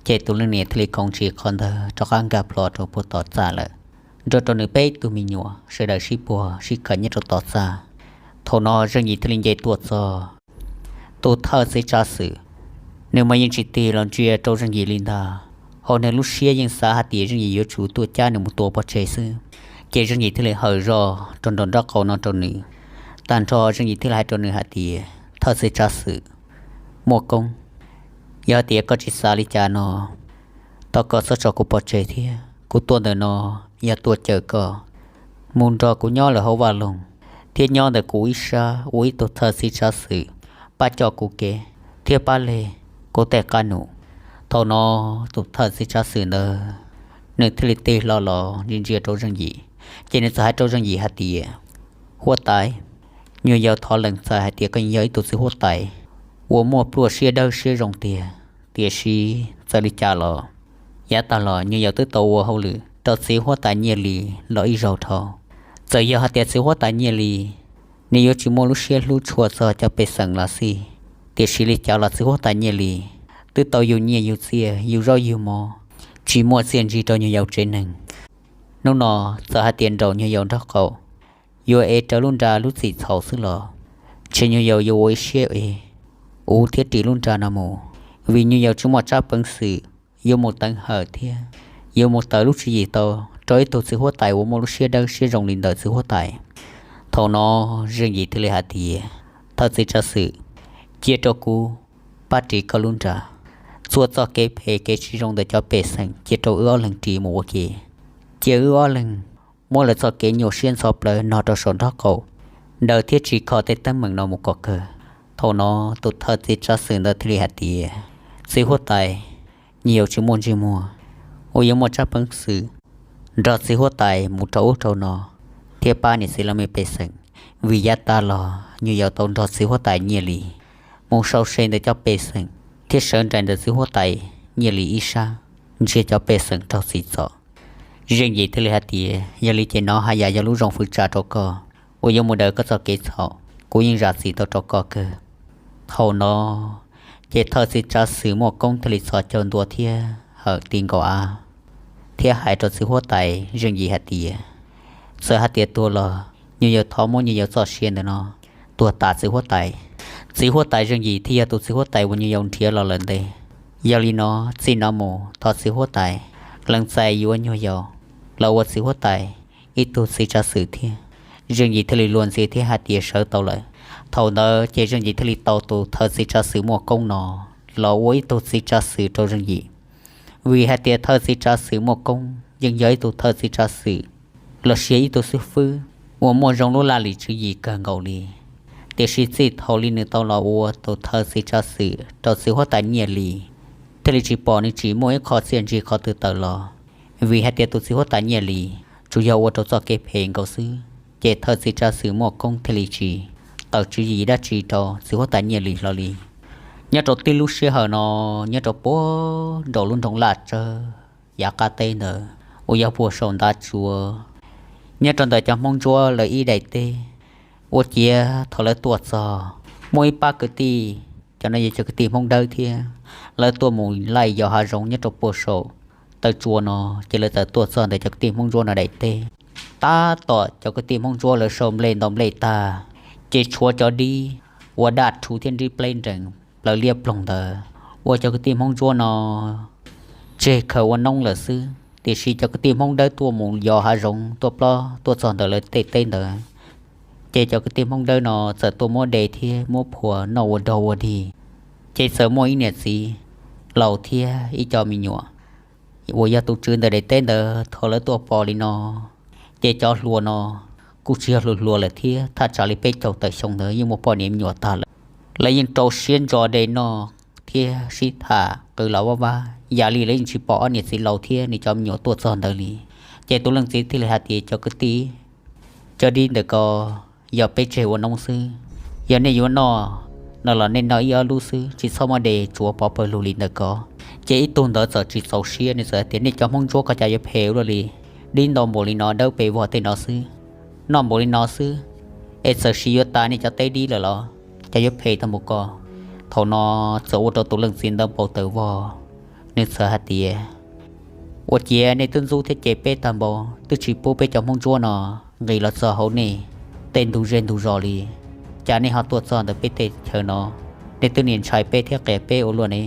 Ces tus leej niam thiaj li khoov ntsis qhov ntawd rov qab nkag plho rau puag tom txaj lawm, nrog rau nws peb tug me nyuam sawv daws sib puag sib khawm nyob rau tom txaj. Thaum no Zeej Yim thiaj li nce tuaj txog. Tus thawj txiv tsav xwm, nws mas yeej tsis tig los ntsia rau Zeej Yim li ntag, hos nws lub siab yeej xav hais tias Zeej Yim yuav tsum tuaj cab nws mus tua pov tseg xwb. Ces Zeej Yim thiaj li hawm zog rau nraum nraub qaum no rau nws. Tag nrho Zeej Yim thiaj li hais rau nws hais tias, Thawj txiv tsav xwm, muaj koob, yog hais tias koj tsis xav li cas no, thov koj txhob tso kuv pov tseg thiab. Kuv tuaj ntawm no yog tuaj caw koj mus nrog kuv nyob lawm hauv vaj loog, thiab nyob ntawm kuv ib sab ua ib tug thawj txiv tsav xwm, pab coj kuv kev thiab pab leg kuv tej qab num. Thaum no tus thawj txiv tsav xwm ntawd nws thiaj li tig hlo los ntsia ntsia rau Zeej Yim, ces nws txawm hais rau Zeej Yim hais tias, Huab tais, nyuag yaus thov lees txais hais tias koj yog ib tug txiv huab tais uas muaj pluaj siab dawb siab zoo tiag, tiam sis txawm li cas los yav tag los nyuag yaus twb tau ua hauj lwm rau txiv huab tais Nyiaj Lis los ib zaug dhau. Txawm yog hais tias txiv huab tais Nyiaj Lis nws yuav tsis muaj lub siab hlub tshua txog cov pej xeem los xij, tiam sis li cas los txiv huab tais Nyiaj Lis twb tau yug nyiaj yug txiaj yug zaub yug mov, tsis muaj txiaj ntsig rau nyuag yaus tsev neeg. Hnub no txawm hais tias nraum nyuag yaus nraub qaum yuav ev rawv lub nra lub txim txhaum xwb los ntshe nyuag yaus yuav ua ib siab ev uv thiab ris lub nra no mus, vim nyuag yaus tsis muaj tsab peev xwm yuav mus teev hawm thiab yuav mus tawm lub tswv yim tau rau ib tug txiv huab tais uas muaj lub siab dawb siab zoo li ntawm txiv huab tais. Thaum no Zeej Yim thiaj li hais tias, Thawj txiv tsav xwm, cia rau kuv pab ris koj lub nra. Txhua txoj kev phem kev tsis zoo ntawm cov pej xeem cia rau wb ob leeg ris mus ua ke. Cia wb ob leeg muab lawv txoj kev nyuaj siab ntxhov plawv no rau saum nraub qaum, daws thiab ris kho tej teeb meem no mus kom kawg. Thaum no tus thawj txiv tsav xwm ntawd thiaj li hais tias, Txiv huab tais, nyuam yaus tsis muaj ntsej muag uas yuav muaj tsab peev xwm nrog txiv huab tais mus rau ub rau no thiab pab niam txiv los me pej xeem, vim yav tas los nyuam yaus tau nrog txiv huab tais Nyiaj Lis mus sau se ntawm cov pej xeem thiab sawv nraim ntawm txiv huab tais Nyiaj Lis ib sab, ntsia cov pej xeem raug txim txom. Zeej Yim thiaj li hais tias, Yog li ces no haj yam yog lub zoo fwv tsa rau koj uas yuav mus daws koj txoj kev txhaum, kuv yeej zam txim tau rau koj kawg. Thaum no ces thawj txiv tsav xwm Muaj Koob thiaj li txhos caug ntua thiab hawm ti nkaus av thiab hais rau txiv huab tais Zeej Yim hais tias, Txawm hais tias tuag los nyuam yaus thov muab nyuam yaus txoj sia ntawm no tuag tas txiv huab tais. Txiv huab tais Zeej Yim thiaj yog tus txiv huab tais uas nyuam yaus nrhiav los lawm ntej. Yog li no txij no mus thov txiv huab tais lees txais yuav nyuam yaus los ua txiv huab tais ib tug txiv tsav xwm thiab. Zeej Yim thiaj li luag ntxhi thiab hais tias sawv tau lawm. Thaum ntawd ces Zeej Yim thiaj li tau tus thawj txiv tsav xwm Muaj Koob no los ua ib tug txiv tsav xwm rau Zeej Yim. Vim hais tias thawj txiv tsav xwm Muaj Koob yeej yog ib tug thawj txiv tsav xwm los sis ib tug xib fwb uas muaj zoo lub laj lim tswv yim kawg nkaus li. Tiam sis txij thaum li nws tau los ua tus thawj txiv tsav xwm rau txiv huab tais Nyiaj Lis, thiaj li tsis pom nws tsim muaj ib qho txiaj ntsig qhov twg tawm los. Vim hais tias tus txiv huab tais Nyiaj Lis tsuas yog ua rau txoj kev phem nkaus xwb, ces thawj txiv tsav xwm Muaj Koob thiaj li tsis tawm tswv yim dab tsi rau txiv huab tais Nyiaj Lis hlo li. Nyob rau tib lub sij hawm no, nyob rau puag nraum lub nroog Laj Tsawb yav qab teb ntawd uas yog puag saum ntav tsuas, nyob rau ntawm cov Hmoob Ntsuab lawv ib daim teb, ua ciav thaum lawv tuaj txog, muaj ib pab kwv tij, cov no yog cov kwv tij Hmoob Dawb thiab, lawv tuaj mus laij yos hav zoov nyob rau puag saum taw tsua no, ces lawv txawm tuaj txog ntawm cov kwv tij Hmoob Ntsuab no daim teb. Tab tom cov kwv tij Hmoob Ntsuab lawv sau nplej ntaus nplej tag, ces tshuav cov dib ua daj rhu thiab nrib pleb nrees plaws liab ploog ntawd, ua cov kwv tij Hmoob Ntsuab no tseg khaws ua noob lawm xwb. Tiam sis cov kwv tij Hmoob Dawb tuaj mus yos hav zoov tuaj plob tuaj txog ntawm lawv tej teb ntawd, ces cov kwv tij Hmoob Dawb no txawm tuaj muab de thiab muab phua noj ua dog ua dig. Ces txawm muaj ib niam txiv laus thiab ib co me nyuam uas yog tus tswv ntawm daim teb ntawd, thaum lawv tuaj pom li no, ces cov hluas no kuj tsis yog hluas hluas lawm thiab, thaj tsam li peb caug tawm xyoo ntawd yeej muaj poj niam me nyuam tag lawm. Lawv yeej rau siab ntso de noj thiab sib tham qw los vaj vab, yam li lawv yeej tsis pom ob niam txiv laus thiab nws cov me nyuam tuaj txog ntawd li. Ces tus leej txiv thiaj li hais tias, Cov kwv tij, cov dib ntawm ko yog peb tseg ua noob xwb, yog nej yuav noj no los nej noj ib ob lub xwb, tsis txhob muab de tsuav pov pawg lug li ntawm ko. Ces ib tug ntawd txawm tsis txaus siab, nws txawm hais tias, Nej cov Hmoob Ntsuab ko cas yuav phem ua luaj li, dib ntau npaum li no dawb pes vog tej no xwb, noj npaum li no xwb, es txawm sis yuav tas nej cov teb dib lawm los cas yuav phem tag npaum ko. Thaum no txawm ua rau tus leej txiv ntawd npau taws vog, nws txawm hais tias, Ua ciav nej twb ntxub thiab cem peb tag npaum, twb tsis pub peb cov Hmoob Ntsuab no nqis los txog hauv nej tej ntug zej ntug zos li, cas nej ho tuaj txog ntawm peb teb chaws no, nej twb niaj ntshai peb thiab qias peb ua luaj ne?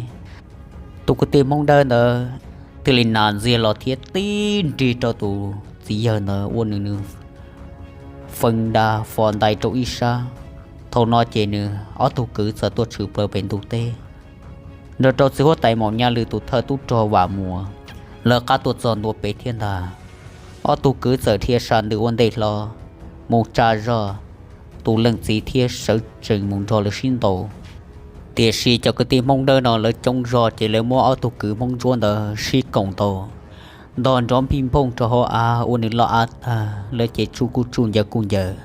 Tus kwv tij Hmoob Dawb ntawd thiaj li nas ntxiag los thiab tib nrig rau tus txiv yawg ntawd ua nws nws fee nra fo ntais rau ib sab. Thaum no ces nws ob tug kwv txawm tuaj tshwm plaws pem ntug teb, nrog rau txiv huab tais Maum Nyaj Lwm tus thawj tub rog Vam Muas lawv qab tuaj txog ntua pem thiab ntag. Ob tug kwv txawm dhia sas ntws ua ntej hlo mus tsa zog tus leej txiv thiab sawv tsees mus nrog lawv sib ntaus. Tiam sis cov kwv tij Hmoob Dawb no lawv coob zog ces lawv muab ob tug kwv Hmoob Ntsuab ntawd sib koom ntaus, ntog nrov npij nphooj rau hauv av ua nws loj av tag, lawv ces tsuj kuj tsuj ncaws kuj ncaws.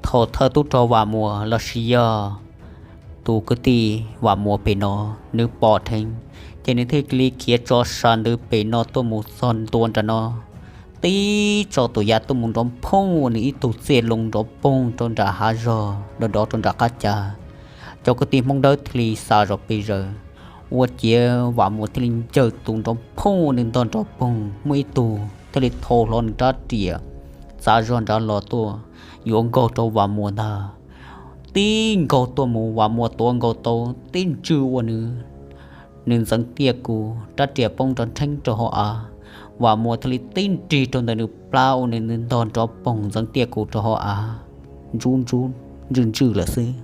Thaum thawj tub rog Vam Muas los sis yog tus kwv tij Vam Muas pem no, nws pom dheev, ces nws thiaj li khiav tso sas ntws pem no tuaj mus txog ntua nram no, tib tso tus yav tuaj mus nrov nphooj ua nws ib tug txiaj loo nrov poog rau nram hav zog dov dov rau nram qab cav. Cov kwv tij Hmoob Dawb thiaj li xa zog pes zaws, ua ciav Vam Muas thiaj li ncaws tus nrov nphooj ua nws ntog nrov poog, muaj ib tug thiaj li thau hlo nws rab riam txav zog nrad los tuaj yuav nkaug rau Vam Muas ntag. Tib nkaug tuaj mus Vam Muas tuav nkaus tau tib ntswg ua nws, nws ntxeev tiaj kus, rab riam poob nrov nrheeb rau hauv av. Vam Muas thiaj li tib nrig rau ntawm nws plab ua nws ntog nrov poog ntxeev tiaj kus rau hauv av. ntsub ntsub ntswj ntswj lawm xwb.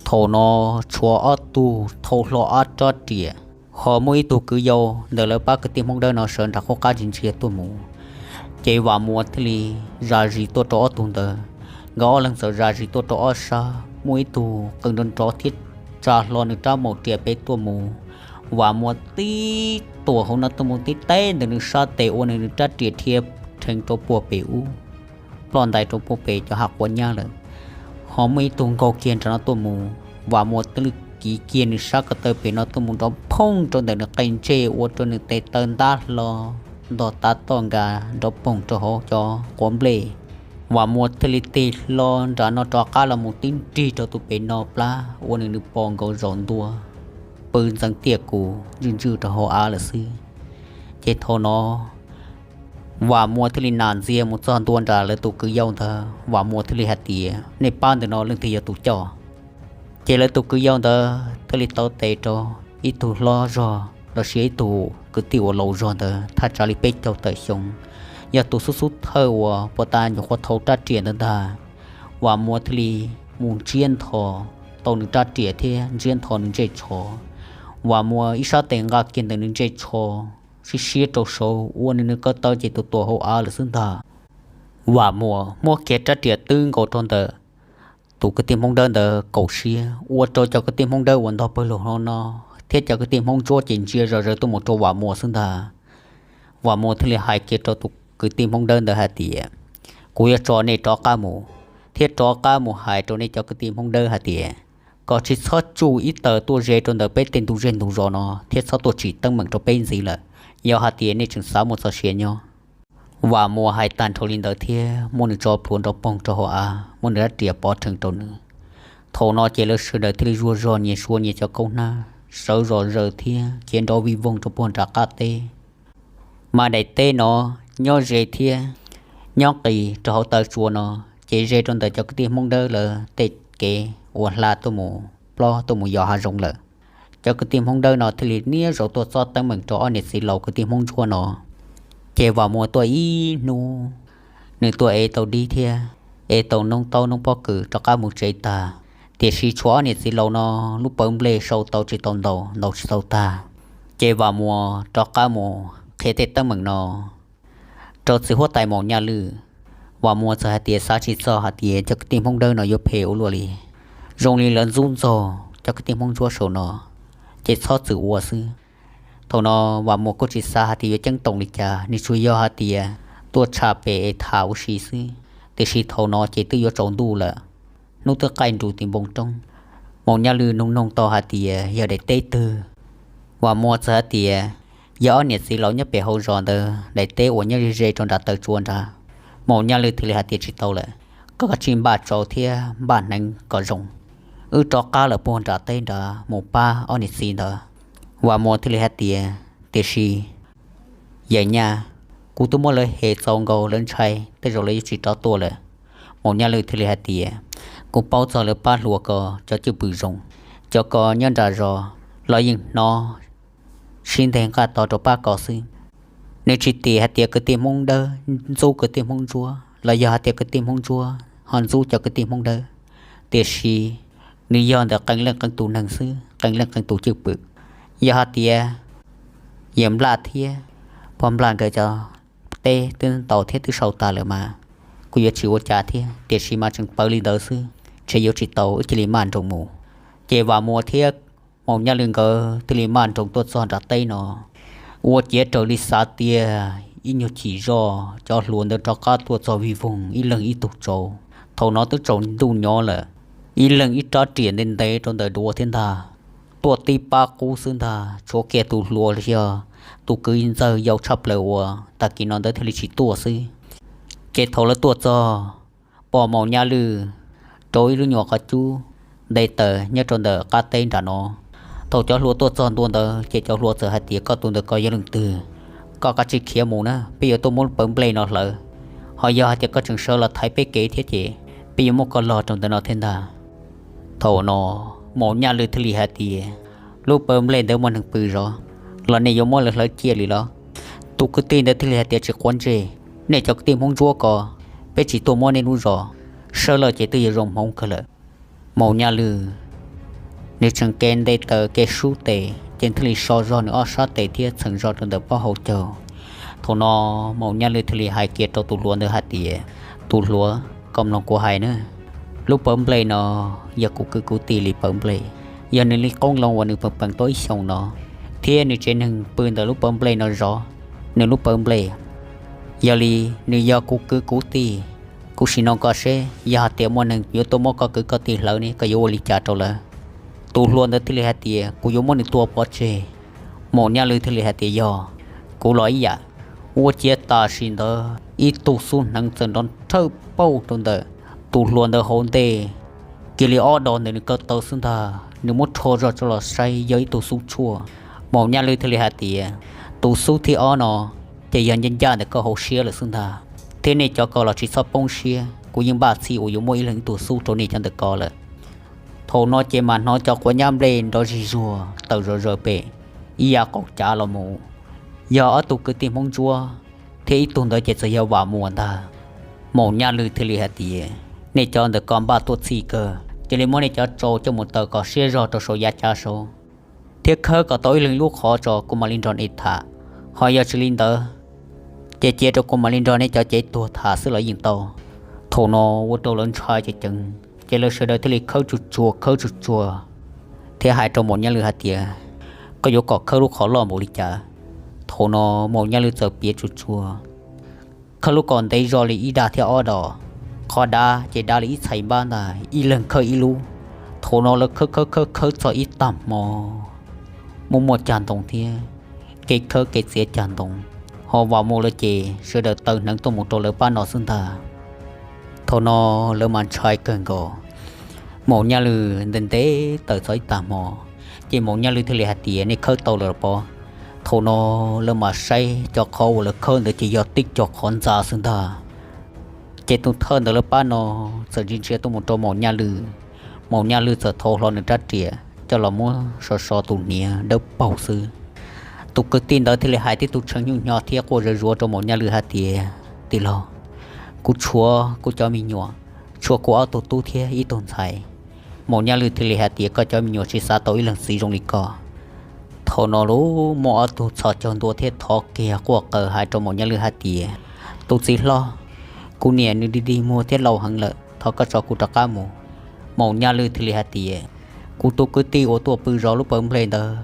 Thaum no tshuav ob tug thau hlo ob rab riam, ho muaj ib tug kwv yau ntawm lawv pab kwv tij Hmoob Dawb no sawv nram qub qab ntsia ntsia tuaj mus. Ces Vam Muas thiaj li zam zis tuaj rau ob tug ntawd, nkawd ob leeg txawm zam zis tuaj rau ob sab, muaj ib tug qw nrov nrov thiab tsa hlo nws rab maum riam pem tuaj mus. Vam Muas tib tuam hauv no tuaj mus tib teb ntawm nws sab tes ua nws rab riam dhia rheev rau puag pem ub, ploj ntais rau puag pem cov hav quav nyab lawm. Ho muaj ib tug nkaug kiag nram no tuaj mus, Vam Muas twb kiv kiag nws sab ko taw pem no tuaj mus nrov phooj rau ntawm nws qe ntsej ua rau nws tes taw ntab hlo, ntog tav toj nkas nrov poog rau hauv cov quav nplej. Vam Muas thiaj li tig hlo nram no rov qab los mus tib nrig rau tus pem no plab ua nws nws pos nkaus zaum ntua, pw ntxeev tiaj kus ntswj ntswj rau hauv av lawm xwb. Ces thaum no Vam Muas thiaj li nam ntxias mus txog ntua nram lawv tus kwv yau ntawd, Vam Muas thiaj li hais tias, nej pab ntawm no leej twg yog tus coj? Ces lawv tus kwv yau ntawd thiaj li taw tes rau ib tug hlob zog los sis ib tug kwv tij uas laus zog ntawd thaj tsam li peb caug tawm xyoo, yog tus xub xub thawj uas puag ta nyuam qhuav thau rab riam ntawd ntag. Vam Muas thiaj li mus ntsiab nthos tau nws rab riam thiab ntsiab nthos nws ntsej tsho. Vam Muas ib sab tes nqa kiag ntawm nws ntsej tsho, siab siab rau saud ua nws nws ko taw ces tus tuam hauv av lawm xwb ntag. Vam Muas muab kiag rab riam twb nkaus rau ntawm tus kwv tij Hmoob Dawb ntawd kaum siab, ua rau cov kwv tij Hmoob Dawb uas ntog pawg lug hauv no thiab cov kwv tij Hmoob Ntsuab ces ntsia zom zaws tuaj mus rau Vam Muas xwb ntag. Vam Muas thiaj li hais kiag rau tus kwv tij Hmoob Dawb ntawd hais tias, kuv yuav tso nej rov qab mus, thiab rov qab mus hais rau nej cov kwv tij Hmoob Dawb hais tias, kom tsis txhob tsuj ib taws tuaj ze rau ntawm peb tej ntug zej ntug zos no thiab txhob tuaj tsim teeb meem rau peb ntxiv lawm, yog hais tias nej tseem xav muaj txoj sia nyob. Vam Muas hais tag nrho li ntawd thiab muab nws tso plhuav nrov poog rau hauv av, muab nws rab riam pov rhees rau nws. Thaum no ces lawv sawv daws thiaj li zuag zog nyias sua nyias cov kaub hnab, sawv zom zaws thiab khiav nrov vij voog rau puag nram qab teb. Mas daim teb no nyob ze thiab nyob qis rau hauv taw tsua no, ces ze rau ntawm cov kwv tij Hmoob Dawb lawv tej kev uas hla tuaj mus plob tuaj mus yos hav zoov lawm. Cov kwv tij Hmoob Dawb no thiaj li niaj zaus tuaj txob teeb meem rau ob niam txiv laus kwv tij Hmoob Ntsuab no. Ces Vam Muas tuaj ib hnub, nws tuaj ev tau dib thiab ev tau noob taub noob pob kws rov qab mus tsev tag, tiam sis tshuav ob niam txiv laus no lub pawv nplej sau tau tsis tau ntau, ntaus tsis tau tag. Ces Vam Muas rov qab mus qhia tej teeb meem no rau txiv huab tais Maum Nyaj Lwm. Vam Muas txawm hais tias xav tsis txog hais tias cov kwv tij Hmoob Dawb no yuav phem ua luaj li, zoo li lawv ntxub ntxaug cov kwv tij Hmoob Ntsuab saum no, ces txhob txwm ua xwb. Thaum no Vam Muas kuj tsis xav hais tias yuav ceeb toom li cas, nws tsuas yog hais tias tuaj tshaj pem es tham ua si xwb. Tiam sis thaum no ces twb yuav tsaus ntuj lawm, hnub twb qaij nrus tim npoo roob. Maum Nyaj Lwm nug noog tau hais tias yog daim teb twg, Vam Muas txawm hais tias yog ob niam txiv laus nyob pem hauv zos ntawd daim teb uas nyob ze ze rau nram taw tsua nrad. Maum Nyaj Lwm thiaj li hais tias tsis tau lawm, koj kav tsij npaj tsau thiab npaj hneev kom zoo, wb rov qab lawm puag nram teb nrad mus pab ob niam txiv ntawd. Vam Muas thiaj li hais tias tiam sis yawm Nyaj, kuv twb muab lawv hem txaus nkaus lawv ntshai, tej zaum lawv yuav tsis rov tuaj lawm. Maum Nyaj Lwm thiaj li hais tias kuv paub txog lawv pab hluas ko cov cwj pwm zoo, cov ko nyob nram zos los yeej hnov sib nteg nqaj to rau pab ko xwb. Nws tsis tim hais tias kwv tij Hmoob Dawb ntxub kwv tij Hmoob Ntsuab los yog hais tias kwv tij Hmoob Ntsuab ho ntxub cov kwv tij Hmoob Dawb, tiam sis nws yog ntawm qee leej qee tus neeg xwb, qee leej qee tus cwj pwm. Yog hais tias yawm Nplaj thiab pog Nplaj nkawd cov teb twb ntaus thiab twb sau tas lawm mas kuj yuav tsis ua cas thiab, tiam sis mas tseem pawv li ntawd xwb, ntshe yuav tsis tau, wb cia li maj nroos mus. Ces Vam Muas thiab Maum Nyaj Lwm nkawd thiaj li maj nroos tuaj txog nram teb no, ua ciav raws li xav tiag, ib nyuag chim zoj cov hluas ntawd rov qab tuaj txog vij voog ib leeg ib tug tsaus. Thaum no twb tsaus ntuj nyob lawm, ib leeg ib rab riam ntev ntev rau ntawm duav thiab ntag. Tuaj tib pab qub xwb ntag, tshuav kiag tus hluas los yog tus kwv ntxawg yau tshaj plaws uas tag kis no ntawd thiaj li tsis tuaj xwb. Ces thaum lawv tuaj txog, pom Maum Nyaj Lwm rau ib lub nyuag qhov cub nte taws nyob rau ntawm qab teb nram no. Thaum cov hluas tuaj txog ntua ntawd ces cov hluas txawm hais tias koj tus ntawd ko yog leej twg, koj kav tsij khiav mus na, peb yuav tuaj muab lub pawv nplej no hlawv. Ho yog hais tias koj tseem sawv los thaiv peb kev thiab ces peb yuav muab koj log rau ntawm no thiab ntag. Thaum no Maum Nyaj Lwm thiaj li hais tias lub pawv nplej ntawd muaj neeg pw zov los nej yuav muab lawv hlawv ciaj li los? Tus kwv tij ntawd thiaj li hais tias tsis quav ntsej, nej cov kwv tij Hmoob Ntsuab ko, peb tsis tuaj muab nej lub zos, sawv lawm ces twb yuav zoo hmoov kawg lawm. Maum Nyaj Lwm nws tseem kev nte taws kev sub tes ces thiaj li so zog nws ob sab tes thiab txheem zog rau ntawm pob hauv caug. Thaum no Maum Nyaj Lwm thiaj li hais kiag rau tus hluas ntawd hais tias, tus hluas, koj mloog kuv hais na, lub pawv nplej no yog kuv kwv kuv tij li pawv nplej, yog nws li qoob loo uas nws peem peem tau ib xyoos no, thiab nws tsev neeg pw ntawm lub pawv nplej no zov nws lub pawv nplej. Yog li nws yog kuv kwv kuv tij, kuv sim nug koj seb yog hais tias muaj neeg yuav tuaj muab koj kwv koj tij hlawv ne koj yuav ua li cas rau lawv? Tus hluas ntawd thiaj li hais tias, kuv yuav muab nws tua pov tseg. Maum Nyaj Lwm thiaj li hais tias, yog kuv los ib yam. Ua ciav tam sim ntawd ib tug xub hneev txawm nrov nrhawj pauj rau ntawm tus hluas ntawd hauv ntej, cia li ob dos ntawm nws ko taw xwb ntag. Nws muab rho zog tso los saib yog ib tug xub tshuaj. Maum Nyaj Lwm thiaj li hais tias, tus xub thib ob no ces yog ncaj ncaj ntawm koj hauv siab lawm xwb ntag, thiab nej cov ko los tsis txhob poob siab, kuv yeej npaj txhij uas yuav muab ib leeg ib tug xub rau nej cov ntawm ko lawm. Thaum no ces mas hnov cov quav nyab nplej nrov zig zuag tawm zom zaws pem ib yav qaum cav los mus. Yog ob tug kwv tij Hmoob Ntsuab, thiab ib tug ntawd ces txawm yog Vam Muas ntag. Maum Nyaj Lwm thiaj li hais tias, nej cov ntawm ko npaj tuaj txhij kawg, cia li muab nej cov tsau coj mus taws kom siab zog rau saum yav cav saud, thiab khawb kom tau ib leeg lub qhov tso kuv mam li nrog nej tham. Ho yog tsis li ntawd ces cia rau kuv mam li nrog nej cov cev tuag tham xwb los yeej tau. Thaum no ua rau lawv ntshai ceev ceev, ces lawv sawv daws thiaj li khawb tsuag tsuag khawb tsuag tsuag, thiab hais rau Maum Nyaj Lwm hais tias, koj yuav kom khawb lub qhov loj npaum li cas? Thaum no Maum Nyaj Lwm txawm piav tsuag tsuag, khawb lub kom ntev zog li ib dag thiab ob dos, qhov dav ces dav li ib txhais npab ntag, ib leeg khawb ib lub. Thaum no lawv khawb khawb khawb khawb txog ib tag hmo, muaj muaj cag ntoo thiab, kev khawb kev txiav cag ntoo, ho Vam Muas lawv ces sawv daws taw hneev tuaj mus rau lawv pab no xwb ntag. Thaum no lawv mas ntshai kawg nkaus. Maum Nyaj Lwm ntev ntev tawm txog ib tag hmo, ces Maum Nyaj Lwm thiaj li hais tias, nej khawb tau lawm los pob? Thaum no lawv mas saib cov qhov uas lawv khawb ntawd ces yog tib co qhov ntxa xwb ntag. Ces tus thawj ntawm lawv pab no txawm ntsia ntsia tuaj mus rau Maum Nyaj Lwm. Maum Nyaj Lwm txawm thau hlo nws rab riam coj los muab so so tus hniav dawb paug xwb. Tus kwv tij ntawd thiaj li hais tib tug tshee nyuj hnyo thiab quaj zuj zus rau Maum Nyaj Lwm hais tias, tij laug, kuv tshuav kuv cov me nyuam, tshuav kuv ob tug tub thiab ib tug ntxhais. Maum Nyaj Lwm thiaj li hais tias, koj cov me nyuam tsis xav tau ib leeg txiv zoo li koj. Thaum no lub muaj ob tug txhos caug ntua thiab thov kiag quaj qw hais rau Maum Nyaj Lwm hais tias, tus txiv hlob, kuv niam nws dig dig muag thiab laus heev lawm, thov koj tso kuv rov qab mus. Maum Nyaj Lwm thiaj li hais tias, kuv tus kwv tij uas tuaj pw zov lub pawv nplej ntawd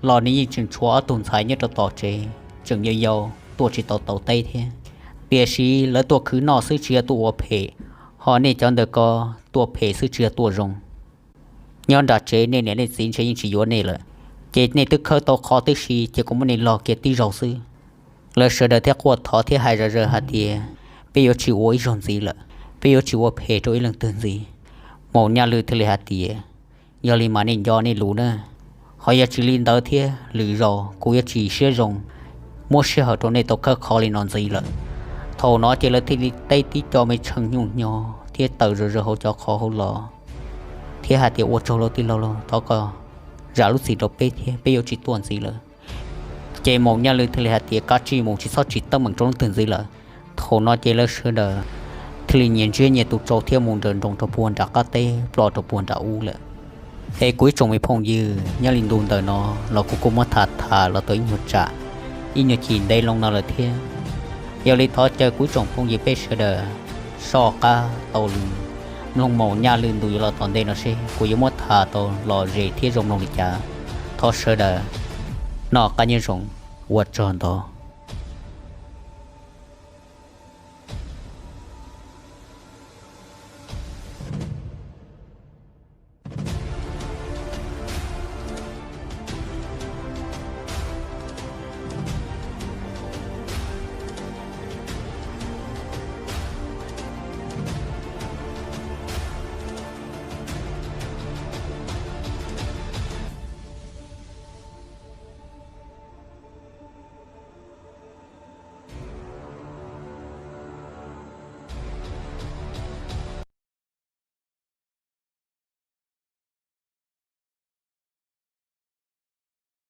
los nws yeej tseem tshuav ob tug ntxhais nyob rau tom tsev tseem yau yau tuaj tsis tau tau teb thiab, tiam sis lawv tuaj khwv noj xwb tsis yog tuaj ua phem, ho nej cov ntawm ko tuaj phem xwb tsis yog tuaj zoo. Nyob nram tsev nej niam nej txiv ntshe yeej tsis yuav nej lawm, ces nej twb khawb tau qhov tib si ces kuv muab nej log kiag tib zaug xwb. Lawv sawv daws thiaj quaj thov thiab hais zom zaws hais tias, peb yuav tsis ua ib zaug ntxiv lawm, peb yuav tsis ua phem rau ib leej twg ntxiv. Maum Nyaj Lwm thiaj li hais tias, yog li mas nej nco nej lus na, ho yog tsis li ntawd thiab lwm zaus kuv yuav tsis siab zoo muab sij hawm rau nej tau khawb qhov li no ntxiv lawm. Thaum no ces lawv thiaj li teb tib co me tshee nyuj hnyo thiab tawm zom zaws hauv cov qhov hauv los thiab hais tias, ua tsaug lauj tij laug lauj, thov koj zam lub txim rau peb thiab peb yuav tsis tuaj ntxiv lawm. Ces Maum Nyaj Lwm thiaj li hais tias, kav tsij mus, tsis txhob tsis teeb meem rau leej twg ntxiv lawm. Thaum no ces lawv sawv daws thiaj li nyias ntsiab nyias tus tsau thiab mus nrawm nroos rau puag nram qab teb ploj rau puag nram ub lawm. Es kuv ib tsoom me phooj ywg, nyob li ntu ntawm no los kuv kuj muab tham tham los tau ib nyuag tsam, ib nyuag chim ntev loo no lawm thiab. Yog li thov caw kuv ib tsoom phooj ywg peb sawv daws soj qab tau mloog Maum Nyaj Lwm ntu yuav los tom ntej no seb kuv yuav muab tham tau lom zem thiab zoo mloog li cas. Thov sawv daws noj qab nyob zoo, ua tsaug ntau.